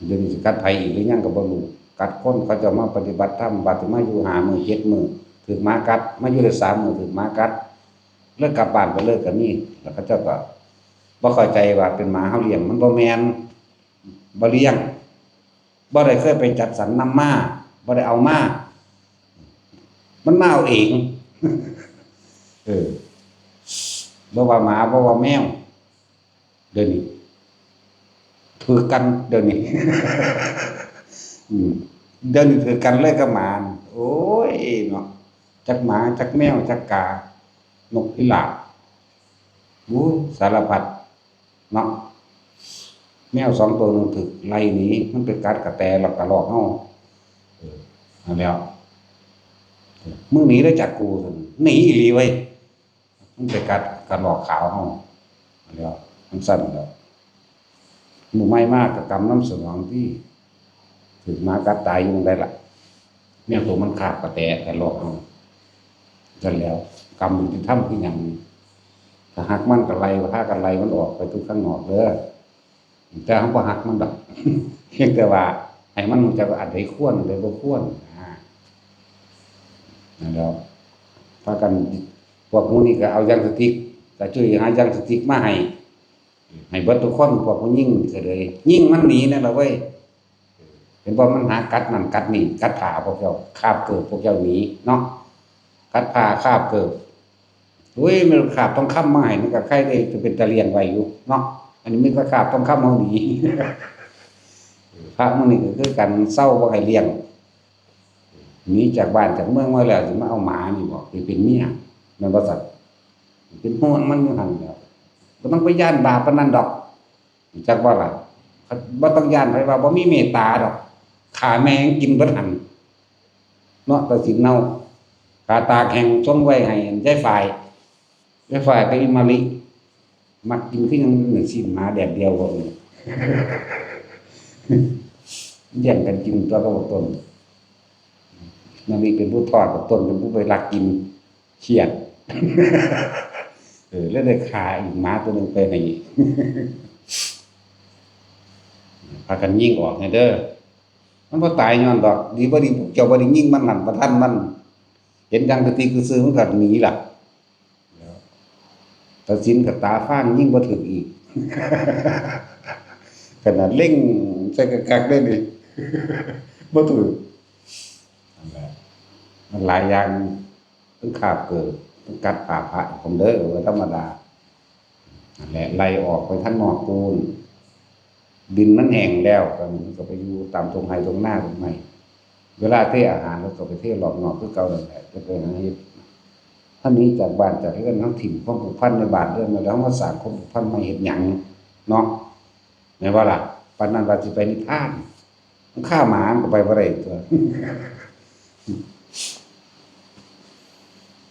เดี๋ยวนี้สิกัดไผอีกหรือยังก็บ่รู้ กัดคน เขาเจ้ามาปฏิบัติธรรม บาดสิมาอยู่ห้ามื้อเจ็ดมื้อ ถืกหมากัด มาอยู่ได้สามมื้อ ถืกหมากัด เลิกกลับบ้านไปเลยก็มี แล้วเขาเจ้าก็บ่เข้าใจว่าเป็นหมาเฮาเลี้ยง มันบ่แม่น บ่เลี้ยง บ่ได้เคยไปจัดสรรนำมา บ่ได้เอามา มันมาเอาเอง เออ บ่ว่าหมา บ่ว่าแมว เดี๋ยวนี้ ถืกกัน เดี๋ยวนี้ อืม เดี๋ยวนี้ถืกกันเลยกับหมา โอ้ย เนาะ จักหมา จักแมว จักกา นกพิราบ อู้ สารพัด เนาะ แมวสองตัวหนึ่งถืกไล่หนี มันไปกัดกระแตแล้วกระรอกเฮา เออ นั่นแหล้ว มึงหนีได้จากกู หนีอีหลีเว้ย มันไปกัดกระรอกขาวเฮา นั่นแหล้ว มันซั่นแหล้ว มื้อใหม่มาก็กำนำสนองติ ถืกหมากัดตายอยู่หม่องใดล่ะ แมวตัวมันคาบกระแตกระรอกเฮา ซั่นแหล้ว กรรมยุติธรรมคือหยัง ถ้าฮักมันก็ไล่ว่า พากันไล่มันออกไปทุกข้างนอกเด้อ แต่เฮาบ่ฮักมันดอก เพียงแต่ว่าให้มันรู้จักว่าอันใดควร อันใดบ่ควร อ่า นั่นแหล้ว พากัน พวกหมู่นี้ก็เอายางสติ๊ก กระจุยหายางสติ๊กมาให้ ให้เบิดทุกคน พวกผู้หญิงก็เลย ยิงมันหนีนั่นล่ะเว้ย เห็นบ่ มันหากัดนั่นกัดนี่ กัดผ้าพวกเจ้า คาบเกิบพวกเจ้าหนีเนาะ กัดผ้าคาบเกิบ อุ้ย มันคาบทองคำมาให้ มันก็ใครได้จะเป็นตาเลี้ยงไว้อยู่เนาะ อันนี้มันก็คาบทองคำเฮาหนี พระมื้อนี้ก็คือกัน เซาบ่ให้เลี้ยง หนีจากบ้านจากเมืองมาแล้ว สิมาเอาหมานี่บ่ ไปเป็นเมีย แม่นบ่ซั่น เป็นห่วงมันอยู่หั่นแหล้ว บ่ต้องไปย้านบาปปานนั้นดอก จักบ่ล่ะ บ่ต้องย้านไผว่าบ่มีเมตตาดอก ฆ่าแม่งกินเบิดหั่น เนาะ ตัดสินเนา ขาตากแห้งส่งไว้ให้ยายฝ้าย ยายฝ้ายกับอีหม่าลิ มักกินคือหยัง หนึ่งชิ้นหมาแดดเดียวบ่ แย่งกันกินตัวกับบักต้น นาลีเป็นผู้ทอด บักต้นเป็นผู้ไปลักกิน เครียด เออ แล้วได้ฆ่าอีกหมาตัวหนึ่งไปให้ พากันยิงออกให้เด้อ มันบ่ตายย้อนดอก ดีบ่ดี พวกเจ้าบ่ได้ยิงมันนั่น บ่ทันมัน เห็นดังกะติกกะซือ มันก็หนีล่ะ ตัดสินกับตาฟาง ยิงบ่ถืกอีก ขนาดเล็งใส่กะกักได้นี่ บ่ถืก นั่นแหละ มันหลายอย่าง ทั้งคาบเกิด ทั้งกัดผ้าพระ ผมเด้อ ว่าธรรมดา นั่นแหละ ไล่ออกไปทางนอกปูน ดินมันแห้งแล้ว ตอนนี้มันก็ไปอยู่ตามตรงไฮ่ตรงนาตรงไม้ เวลาเทอาหาร แล้วก็ไปเทรอบนอกคือเก่านั่นแหละ จะไปหาเฮ็ด ถ้าหนีจากบ้านจากเรือน เฮาถิ่มความผูกพันในบ้านเรือนมาแล้ว เฮามาสร้างความผูกพันใหม่เฮ็ดหยัง เนาะ แม่นบ่ล่ะ ปานนั้นว่าสิไปนิพพาน มันฆ่าหมามันก็ไปบ่ได้ตัว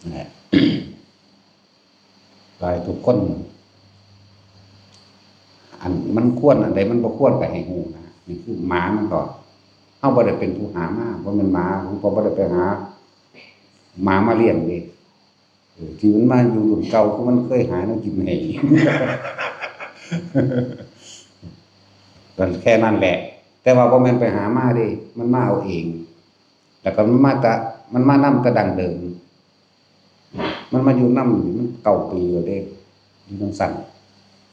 นั่นแหละ หลายทุกคน อันมันควรอันใดมันบ่ควรก็ให้ฮู้นะ นี่คือหมามันก็ เฮาบ่ได้เป็นผู้หามา บ่แม่นหมา ผมก็บ่ได้ไปหาหมามาเลี้ยงเด้ เออ ที่มันมาอยู่รุ่นเก่า คือมันเคยหาแนวกินให้ ก็แค่นั้นแหละ แต่ว่าบ่แม่นไปหามาเด้ มันมาเอาเอง แล้วก็มันมาแต่ มันมานำแต่ดั้งเดิม มันมาอยู่นำนี่มันเก้าปีแล้วเด้ อยู่จั่งซั้น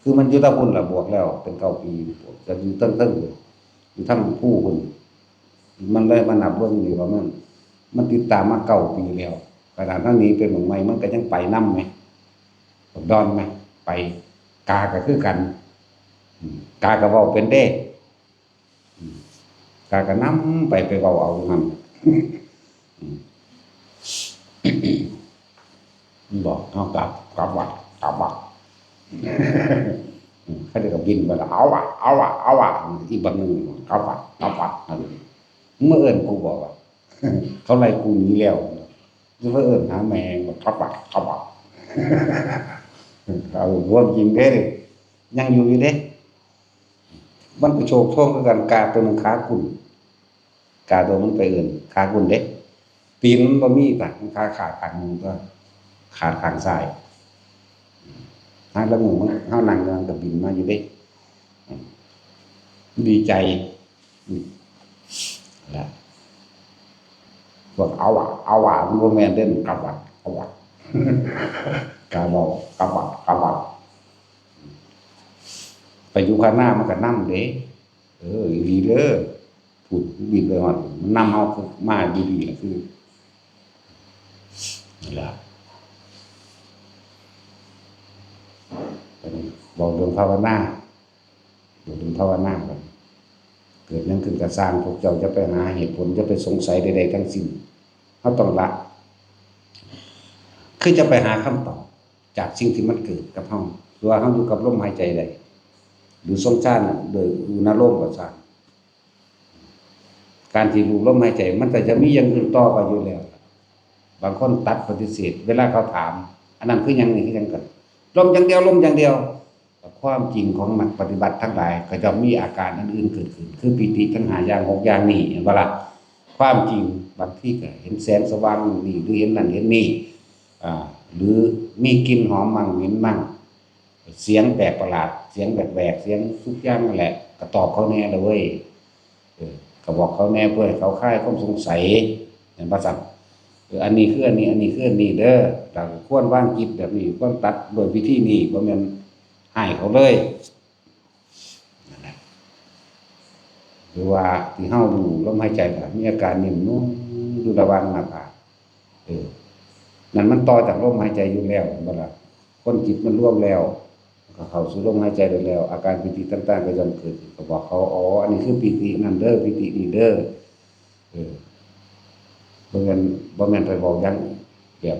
คือมันอยู่ตะพุ้นล่ะ บวกแล้วเป็นเก้าปี บวกจะอยู่เทิงๆ อยู่ อยู่ทางภูพุ้น มันเลยมานับเบิ่งนี่ว่ามัน มันติดตามมาเก้าปีแล้ว ขนาดนั้นหนีไปหม่องใหม่ มันก็ยังไปนำแหม บักดอนแหม ไป กาก็คือกัน อืม กาก็เว้าเป็นเด้ อืม กาก็นำไป ไปเว้าเอาอยู่หั่น อืม มันบอก "เอากลับ กลับวัด กลับวัด" อืม เขาเรียกว่าบินไปแล้ว "เอาวะ เอาวะ เอาวะ" อีกบักหนึ่ง "กลับวัด กลับวัด" นั่น "มึงมาเอิ้นกูบ่" ว่า "เขาไล่กูหนีแล้ว" จะมาเอิ้นหาแม่ง "กลับวัด กลับวัด" เอาความจริงเด้ ยังอยู่อยู่เด้ มันก็โชคโชคคือกัน กาตัวหนึ่งขากุ่น กาตัวมันไปเอิ้นขากุ่นเด้ ตีนมันบ่มีปะ มันขาขาดข้างหนึ่งตัว ขาดข้างซ้าย หางละงูมัน เฮานั่งอยู่มันก็บินมาอยู่เด้ ดีใจ อืม และ พวกเอาอะ เอาอะ มันบ่แม่นเด้ กลับวัด กลับวัด กาบอก กลับวัด กลับวัด ไปอยู่ข้างหน้ามันก็นำเด้ เออ อีหลีเด้อ พูดบินไปฮอด มันนำเฮามาดีๆ ล่ะ คือ นั่นล่ะ บัดนี้เว้าเรื่องภาวนา เว้าเรื่องภาวนาบัดนี้ เกิดหยังขึ้นก็ซ่าง พวกเจ้าอย่าไปหาเหตุผล อย่าไปสงสัยใดๆ ทั้งสิ้น เฮาต้องละ คือจะไปหาคำตอบจากสิ่งที่มันเกิดกับเฮา หรือว่าเฮาอยู่กับลมหายใจใด หรือทรงฌานโดยอุณาโลมก็ซ่าง การที่รู้ลมหายใจ มันก็จะมีอย่างอื่นต่อไปอยู่แล้ว บางคนตัดปฏิเสธ เวลาเขาถาม "อันนั้นคือหยัง นี่คือหยัง" ก็ "ลมอย่างเดียว ลมอย่างเดียว" แต่ความจริงของนักปฏิบัติทั้งหลาย ก็ย่อมมีอาการอันอื่นเกิดขึ้น คือปีติทั้งห้าอย่าง หกอย่างนี่ เห็นบ่ล่ะ ความจริงบางทีก็เห็นแสงสว่างนี่ หรือเห็นนั่นเห็นนี่ อ่า หรือมีกลิ่นหอมมั่งเหม็นมั่ง เสียงแปลกประหลาด เสียงแหวกๆ เสียงทุกอย่างนั่นแหละ ก็ตอบเขาแน่ละเว้ย เออ ก็บอกเขาแน่เพื่อให้เขาคลายความสงสัย เห็นบ่ซั้น เออ อันนี้คืออันนี้ อันนี้คืออันนี้เด้อ แล้วก็ควรวางจิตแบบนี้ ควรตัดด้วยวิธีนี้ บ่แม่นให้เขาเลย นั่นแหละ หรือว่าที่เฮารู้ลมหายใจน่ะ มีอาการนิ่มนุ่มอยู่ระหว่างหน้าผาก เออ นั่นมันต่อจากลมหายใจอยู่แล้ว เห็นบ่ล่ะ คนจิตมันรวมแล้ว ก็เข้าสู่ลมหายใจได้แล้ว อาการปีติต่างๆ ก็ย่อมเกิดขึ้น ก็บอกเขา "อ๋อ อันนี้คือปีตินั่นเด้อ ปีตินี่เด้อ" เออ บ่แม่น บ่แม่นไปบอกอย่างแบบ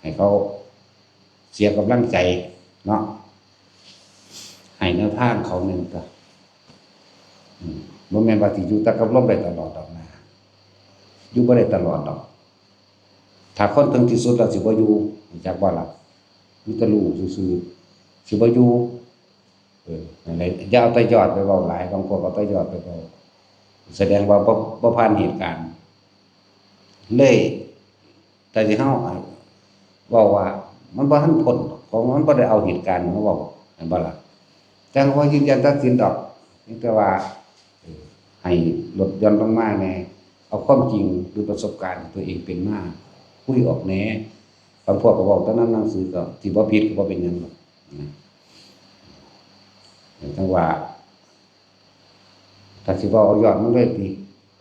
ให้เขาเสียกำลังใจเนาะ ให้แนวทางเขาแม่นตั๊ว อืม บ่แม่นว่าสิอยู่แต่กับลมได้ตลอดดอกนะ อยู่บ่ได้ตลอดดอก ถ้าคนถึงที่สุดแล้วสิบ่อยู่ รู้จักบ่ล่ะ มีแต่รู้ซื่อ สิบ่อยู่ เออ นั่นแหละ อย่าเอาแต่ยอดไปเว้าหลาย บางพวกเอาแต่ยอดไปเว้า แสดงว่าบ่ บ่ผ่านเหตุการณ์ เลย แต่ที่เฮา เว้าว่า มันบ่ทันพ้นดอก เพราะมันบ่ได้เอาเหตุการณ์มาเว้า แม่นบ่ล่ะ? แต่ว่ายืนยันตัดสินดอก เพียงแต่ว่า เออ ให้ลดหย่อนลงมาแหน่ เอาความจริงหรือประสบการณ์ที่ตัวเองเป็นมา คุยออกแหน่ บางพวกก็เว้าแต่นำหนังสือ ก็สิบ่ผิดก็บ่เป็นหยังดอกนะ จั่งว่า ถ้าสิเว้าเอายอดมันเลยติ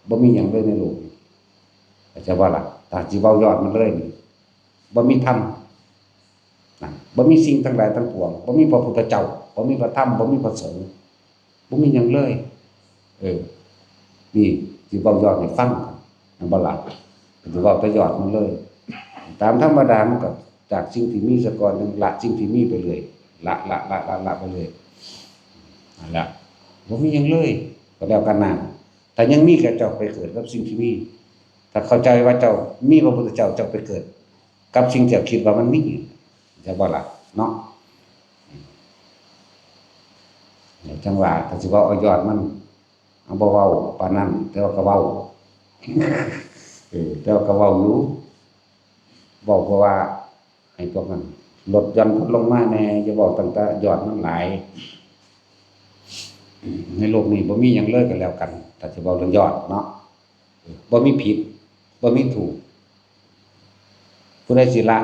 บ่มีหยังเลยในโลกนี้ เข้าใจบ่ล่ะ? ถ้าสิเว้ายอดมันเลยนี่ บ่มีธรรม นะ บ่มีสิ่งทั้งหลายทั้งปวง บ่มีพระพุทธเจ้า บ่มีพระธรรม บ่มีพระสงฆ์ บ่มีหยังเลย เออ นี่สิเว้ายอดให้ฟัง แม่นบ่ล่ะ? สิเว้าแต่ยอดมันเลย ตามธรรมดามันก็จากสิ่งที่มีซะก่อน ละสิ่งที่มีไปเลย ละ ละ ละ ละ ละไปเลย นั่นล่ะ บ่มีหยังเลย ก็แล้วกันนะ ถ้ายังมีก็เจ้าไปเกิดกับสิ่งที่มี ถ้าเข้าใจว่าเจ้ามีพระพุทธเจ้า เจ้าไปเกิดกับสิ่งที่เจ้าคิดว่ามันมี จั่งบ่ล่ะ เนาะ จั่งว่า ถ้าสิเว้าเอายอดมัน เอาบ่เว้าปานนั้น แต่ว่าก็เว้า เออ แต่ว่าก็เว้าอยู่ เว้าเพราะว่าให้พวกนั้นลดหย่อนลงมาแหน่ อย่าเว้าตั้งแต่ยอดมันหลาย ในโลกนี้บ่มีหยังเลยก็แล้วกัน ถ้าสิเว้าเรื่องยอดเนาะ เออ บ่มีผิด บ่มีถูก ผู้ใดสิละ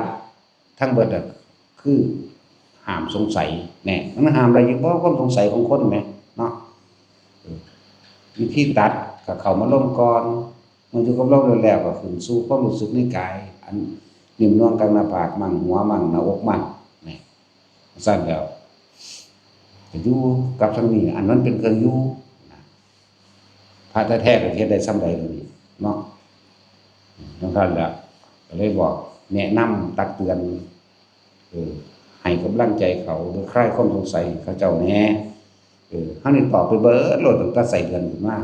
ทั้งเบิดอะ คือห้ามสงสัย แน่ มันห้ามได้อยู่บ่ ความสงสัยของคนแหม เนาะ เออ วิธีตัดก็เข้ามาลมก่อน เมื่ออยู่กับลมแล้ว ก็ขึ้นสู่ความรู้สึกในกาย อันนิ่มนวลกลางหน้าผากมั่ง หัวมั่ง หน้าอกมั่ง แน่ ซั่นแล้ว ก็อยู่กับทางนี้ อันนั้นเป็นเครื่องอยู่นะ พระแท้ๆก็เฮ็ดได้ส่ำใด๋เดี๋ยวนี้เนาะ จั่งซั่นแหละ ก็เลยบอก แนะนำ ตักเตือน เออ ให้กำลังใจเขา หรือคลายความสงสัยให้เขาเจ้าแหน่ เออ เฮานี่ตอบไปเบิดโลด ตั้งแต่ไส้เดือนขึ้นมา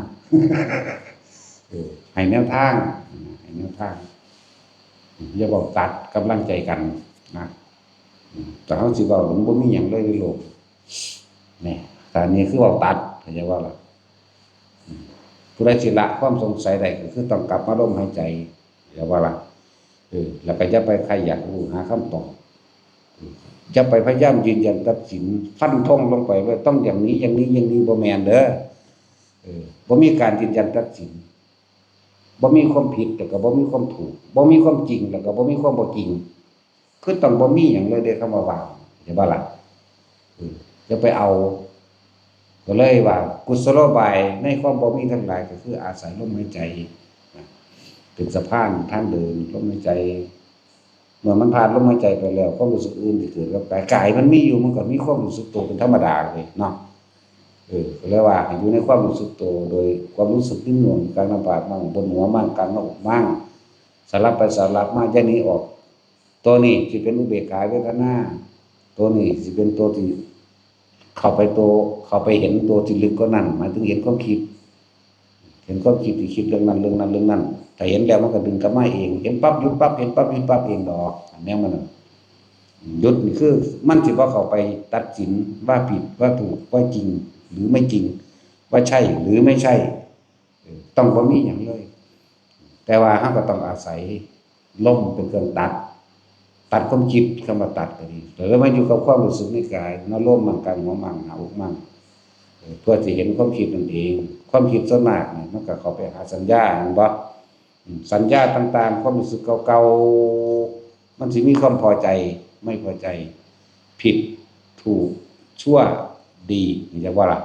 เออ ให้แนวทาง ให้แนวทาง อย่าเว้าตัดกำลังใจกันนะ อืม แต่เฮาสิเว้า มันบ่มีหยังเลยในโลก แหม แต่อันนี้คือเว้าตัด เข้าใจบ่ล่ะ? อืม ผู้ใดสิละความสงสัยได้ ก็คือต้องกลับมาลมหายใจ เข้าใจบ่ล่ะ? เออ แล้วก็อย่าไปใคร่อยากรู้หาคำตอบ อืม อย่าไปพยายามยืนยันตัดสิน ฟันธงลงไปว่าต้องอย่างนี้ อย่างนี้ อย่างนี้ บ่แม่นเด้อ เออ บ่มีการยืนยันตัดสิน บ่มีความผิด แล้วก็บ่มีความถูก บ่มีความจริง แล้วก็บ่มีความบ่จริง คือต้องบ่มีหยังเลยเด้ คำว่าว่าง เข้าใจบ่ล่ะ? เออ อย่าไปเอา ก็เลยว่า กุศโลบายในความบ่มีทั้งหลาย ก็คืออาศัยลมหายใจนะ เป็นสะพานทางเดิน ลมหายใจ เมื่อมันผ่านลมหายใจไปแล้ว ความรู้สึกอื่นที่เกิดกับกาย กายมันมีอยู่ มันก็มีความรู้สึกตัวเป็นธรรมดาเลยเนาะ เออ ก็เลยว่าให้อยู่ในความรู้สึกตัว โดยความรู้สึกนิ่มนวล กลางหน้าผากมั่ง บนหัวมั่ง กลางหน้าอกมั่ง สลับไปสลับมา อย่าหนีออก ตัวนี้สิเป็นอุเบกขาเวทนา ตัวนี้สิเป็นตัวที่เข้าไปตัว เข้าไปเห็นตัวที่ลึกกว่านั้น หมายถึงเห็นความคิด เห็นความคิดที่คิดเรื่องนั้น เรื่องนั้น เรื่องนั้น ถ้าเห็นแล้วมันก็ดึงกลับมาเอง เห็นปั๊บหยุดปั๊บ เห็นปั๊บหยุดปั๊บเองดอก อันแนวมันน่ะ หยุดนี่คือมันสิบ่เข้าไปตัดสินว่าผิดว่าถูก ว่าจริงหรือไม่จริง ว่าใช่หรือไม่ใช่ เออ ต้องบ่มีหยังเลย แต่ว่าเราก็ต้องอาศัยลมเป็นเครื่องตัด ตัดความคิด คำว่าตัดก็ดี แล้วมาอยู่กับความรู้สึกในกาย เนาะ ลมมั่ง กลางหัวมั่ง หน้าอกมั่ง เออ เพื่อสิเห็นความคิดนั่นเอง ความคิดส่วนมากนี่มันก็เข้าไปหาสัญญา แม่นบ่? อืม สัญญาต่างๆ ความรู้สึกเก่าๆ มันสิมีความพอใจ ไม่พอใจ ผิด ถูก ชั่ว ดี เข้าใจบ่ล่ะ?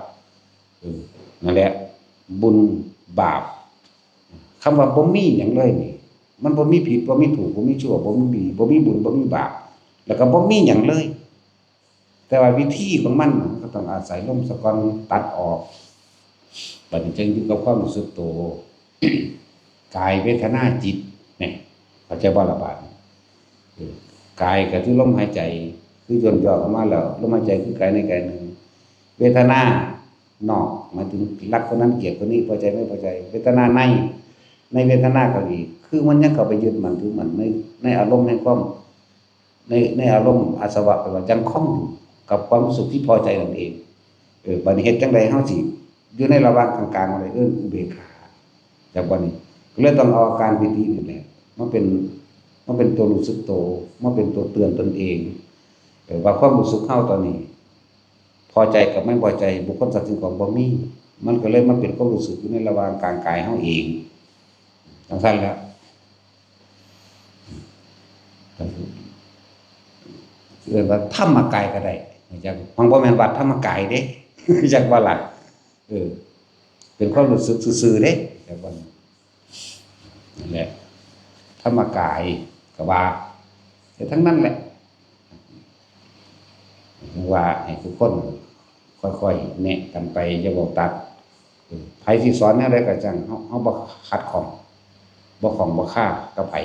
เออ นั่นแหละ บุญบาป คำว่าบ่มีหยังเลยนี่ มันบ่มีผิด บ่มีถูก บ่มีชั่ว บ่มีดี บ่มีบุญ บ่มีบาป แล้วก็บ่มีหยังเลย แต่ว่าวิธีของมัน มันก็ต้องอาศัยลมซะก่อนตัดออก บัดนี้จึงอยู่กับความรู้สึกตัว กาย เวทนา จิต เนี่ย เข้าใจบ่ล่ะบาดนี้? เออ กายก็คือลมหายใจ คือย่นย่อออกมาแล้ว ลมหายใจคือกายในกายหนึ่ง เวทนา นอก หมายถึงรักคนนั้นเกลียดคนนี้ พอใจไม่พอใจ เวทนาใน ในเวทนาก็ดี คือมันยังเข้าไปยึดมั่นถือมั่นใน ในอารมณ์แห่งความ ใน ในอารมณ์อาสวะ แปลว่ายังคล้องอยู่ กับความรู้สึกที่พอใจนั่นเอง เออ บัดนี้เฮ็ดจั่งใดเฮาสิอยู่ในระหว่างกลางๆ อะไร เอิ้นอุเบกขา จากบัดนี้ ก็เลยต้องเอาอาการปีตินี่แหละ มันเป็น มันเป็นตัวรู้สึกโต มันเป็นตัวเตือนตนเอง เออ ว่าความรู้สึกเฮาตอนนี้ พอใจกับไม่พอใจ บุคคลสัตว์สิ่งของบ่มี มันก็เลยมาเป็นความรู้สึกอยู่ในระหว่างกลางกายเฮาเอง จั่งซั่นแหละ เอิ้นว่าธรรมกายก็ได้ จัก มันบ่แม่นวัดธรรมกายเด้ จักว่าล่ะ เออ เป็นความรู้สึกซื่อๆ เด้ จักว่า นั่นแหละ ธรรมกายก็ว่า แต่ทั้งนั้นแหละ ว่าให้ทุกคนค่อยๆ แนะกันไป อย่าเว้าตัด เออ ไผสิสอนแนวใดก็จั่ง เฮา เฮาบ่ขัดข้อง บ่ข้องบ่คากับไผ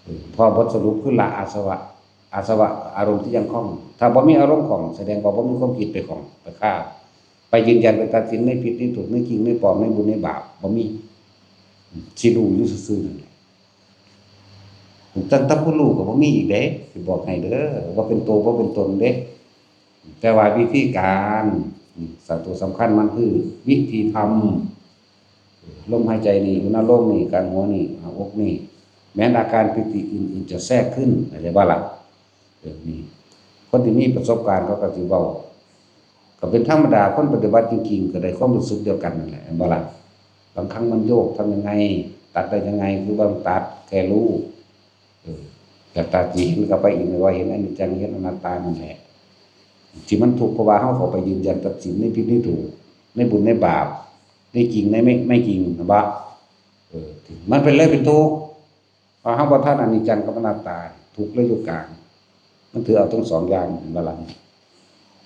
เออ เพราะบทสรุปคือละอาสวะ อาสวะอารมณ์ที่ยังคล้อง ถ้าบ่มีอารมณ์คล้อง แสดงว่าบ่มีความคิดไปคล้อง ไปคา ไปยืนยัน ไปตัดสินในผิดในถูก ในจริงในปลอม ในบุญในบาป บ่มี สิรู้อยู่ซื่อๆ นั่นแหละ ตั้งแต่ผู้รู้ก็บ่มีอีกเด้ สิบอกให้เด้อ ว่าเป็นตัว บ่เป็นตนเด้ แต่ว่าวิธีการ อืม ตัวสำคัญมันคือวิธีทำ ลมหายใจนี่ อุณาโลมนี่ กลางหัวนี่ หน้าอกนี่ แม้นอาการปีติอื่นๆ จะแทรกขึ้น เข้าใจบ่ล่ะ เออ นี่ คนที่มีประสบการณ์เขาก็สิเว้า ก็เป็นธรรมดา คนปฏิบัติจริงๆ ก็ได้ความรู้สึกเดียวกันนั่นแหละ เห็นบ่ล่ะ บางครั้งมันโยก ทำยังไง ตัดได้ยังไง คือบ่ตัด แค่รู้ เออ แต่ตาสิเห็นก็ไปอีกว่าเห็นอนิจจัง เห็นอนัตตานั่นแหละ ที่มันทุกข์เพราะว่าเฮาเข้าไปยืนยันตัดสินในผิดในถูก ในบุญในบาป ในจริงในไม่ ไม่จริง เห็นบ่ เออ มันเป็นเลยเป็นทุกข์ เพราะเฮาบ่ทันอนิจจังกับอนัตตา ทุกข์เลยอยู่กลาง มันถือเอาทั้งสองอย่าง เห็นบ่ล่ะ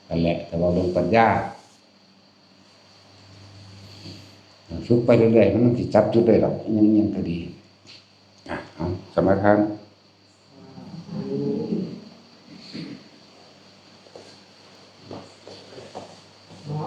นั่นแหละ แต่ว่าเรื่องปัญญา ฝึกไปเรื่อยๆ มันสิจับจุดได้ดอก อิหยังๆ ก็ดี อ่ะ เอา สมาทาน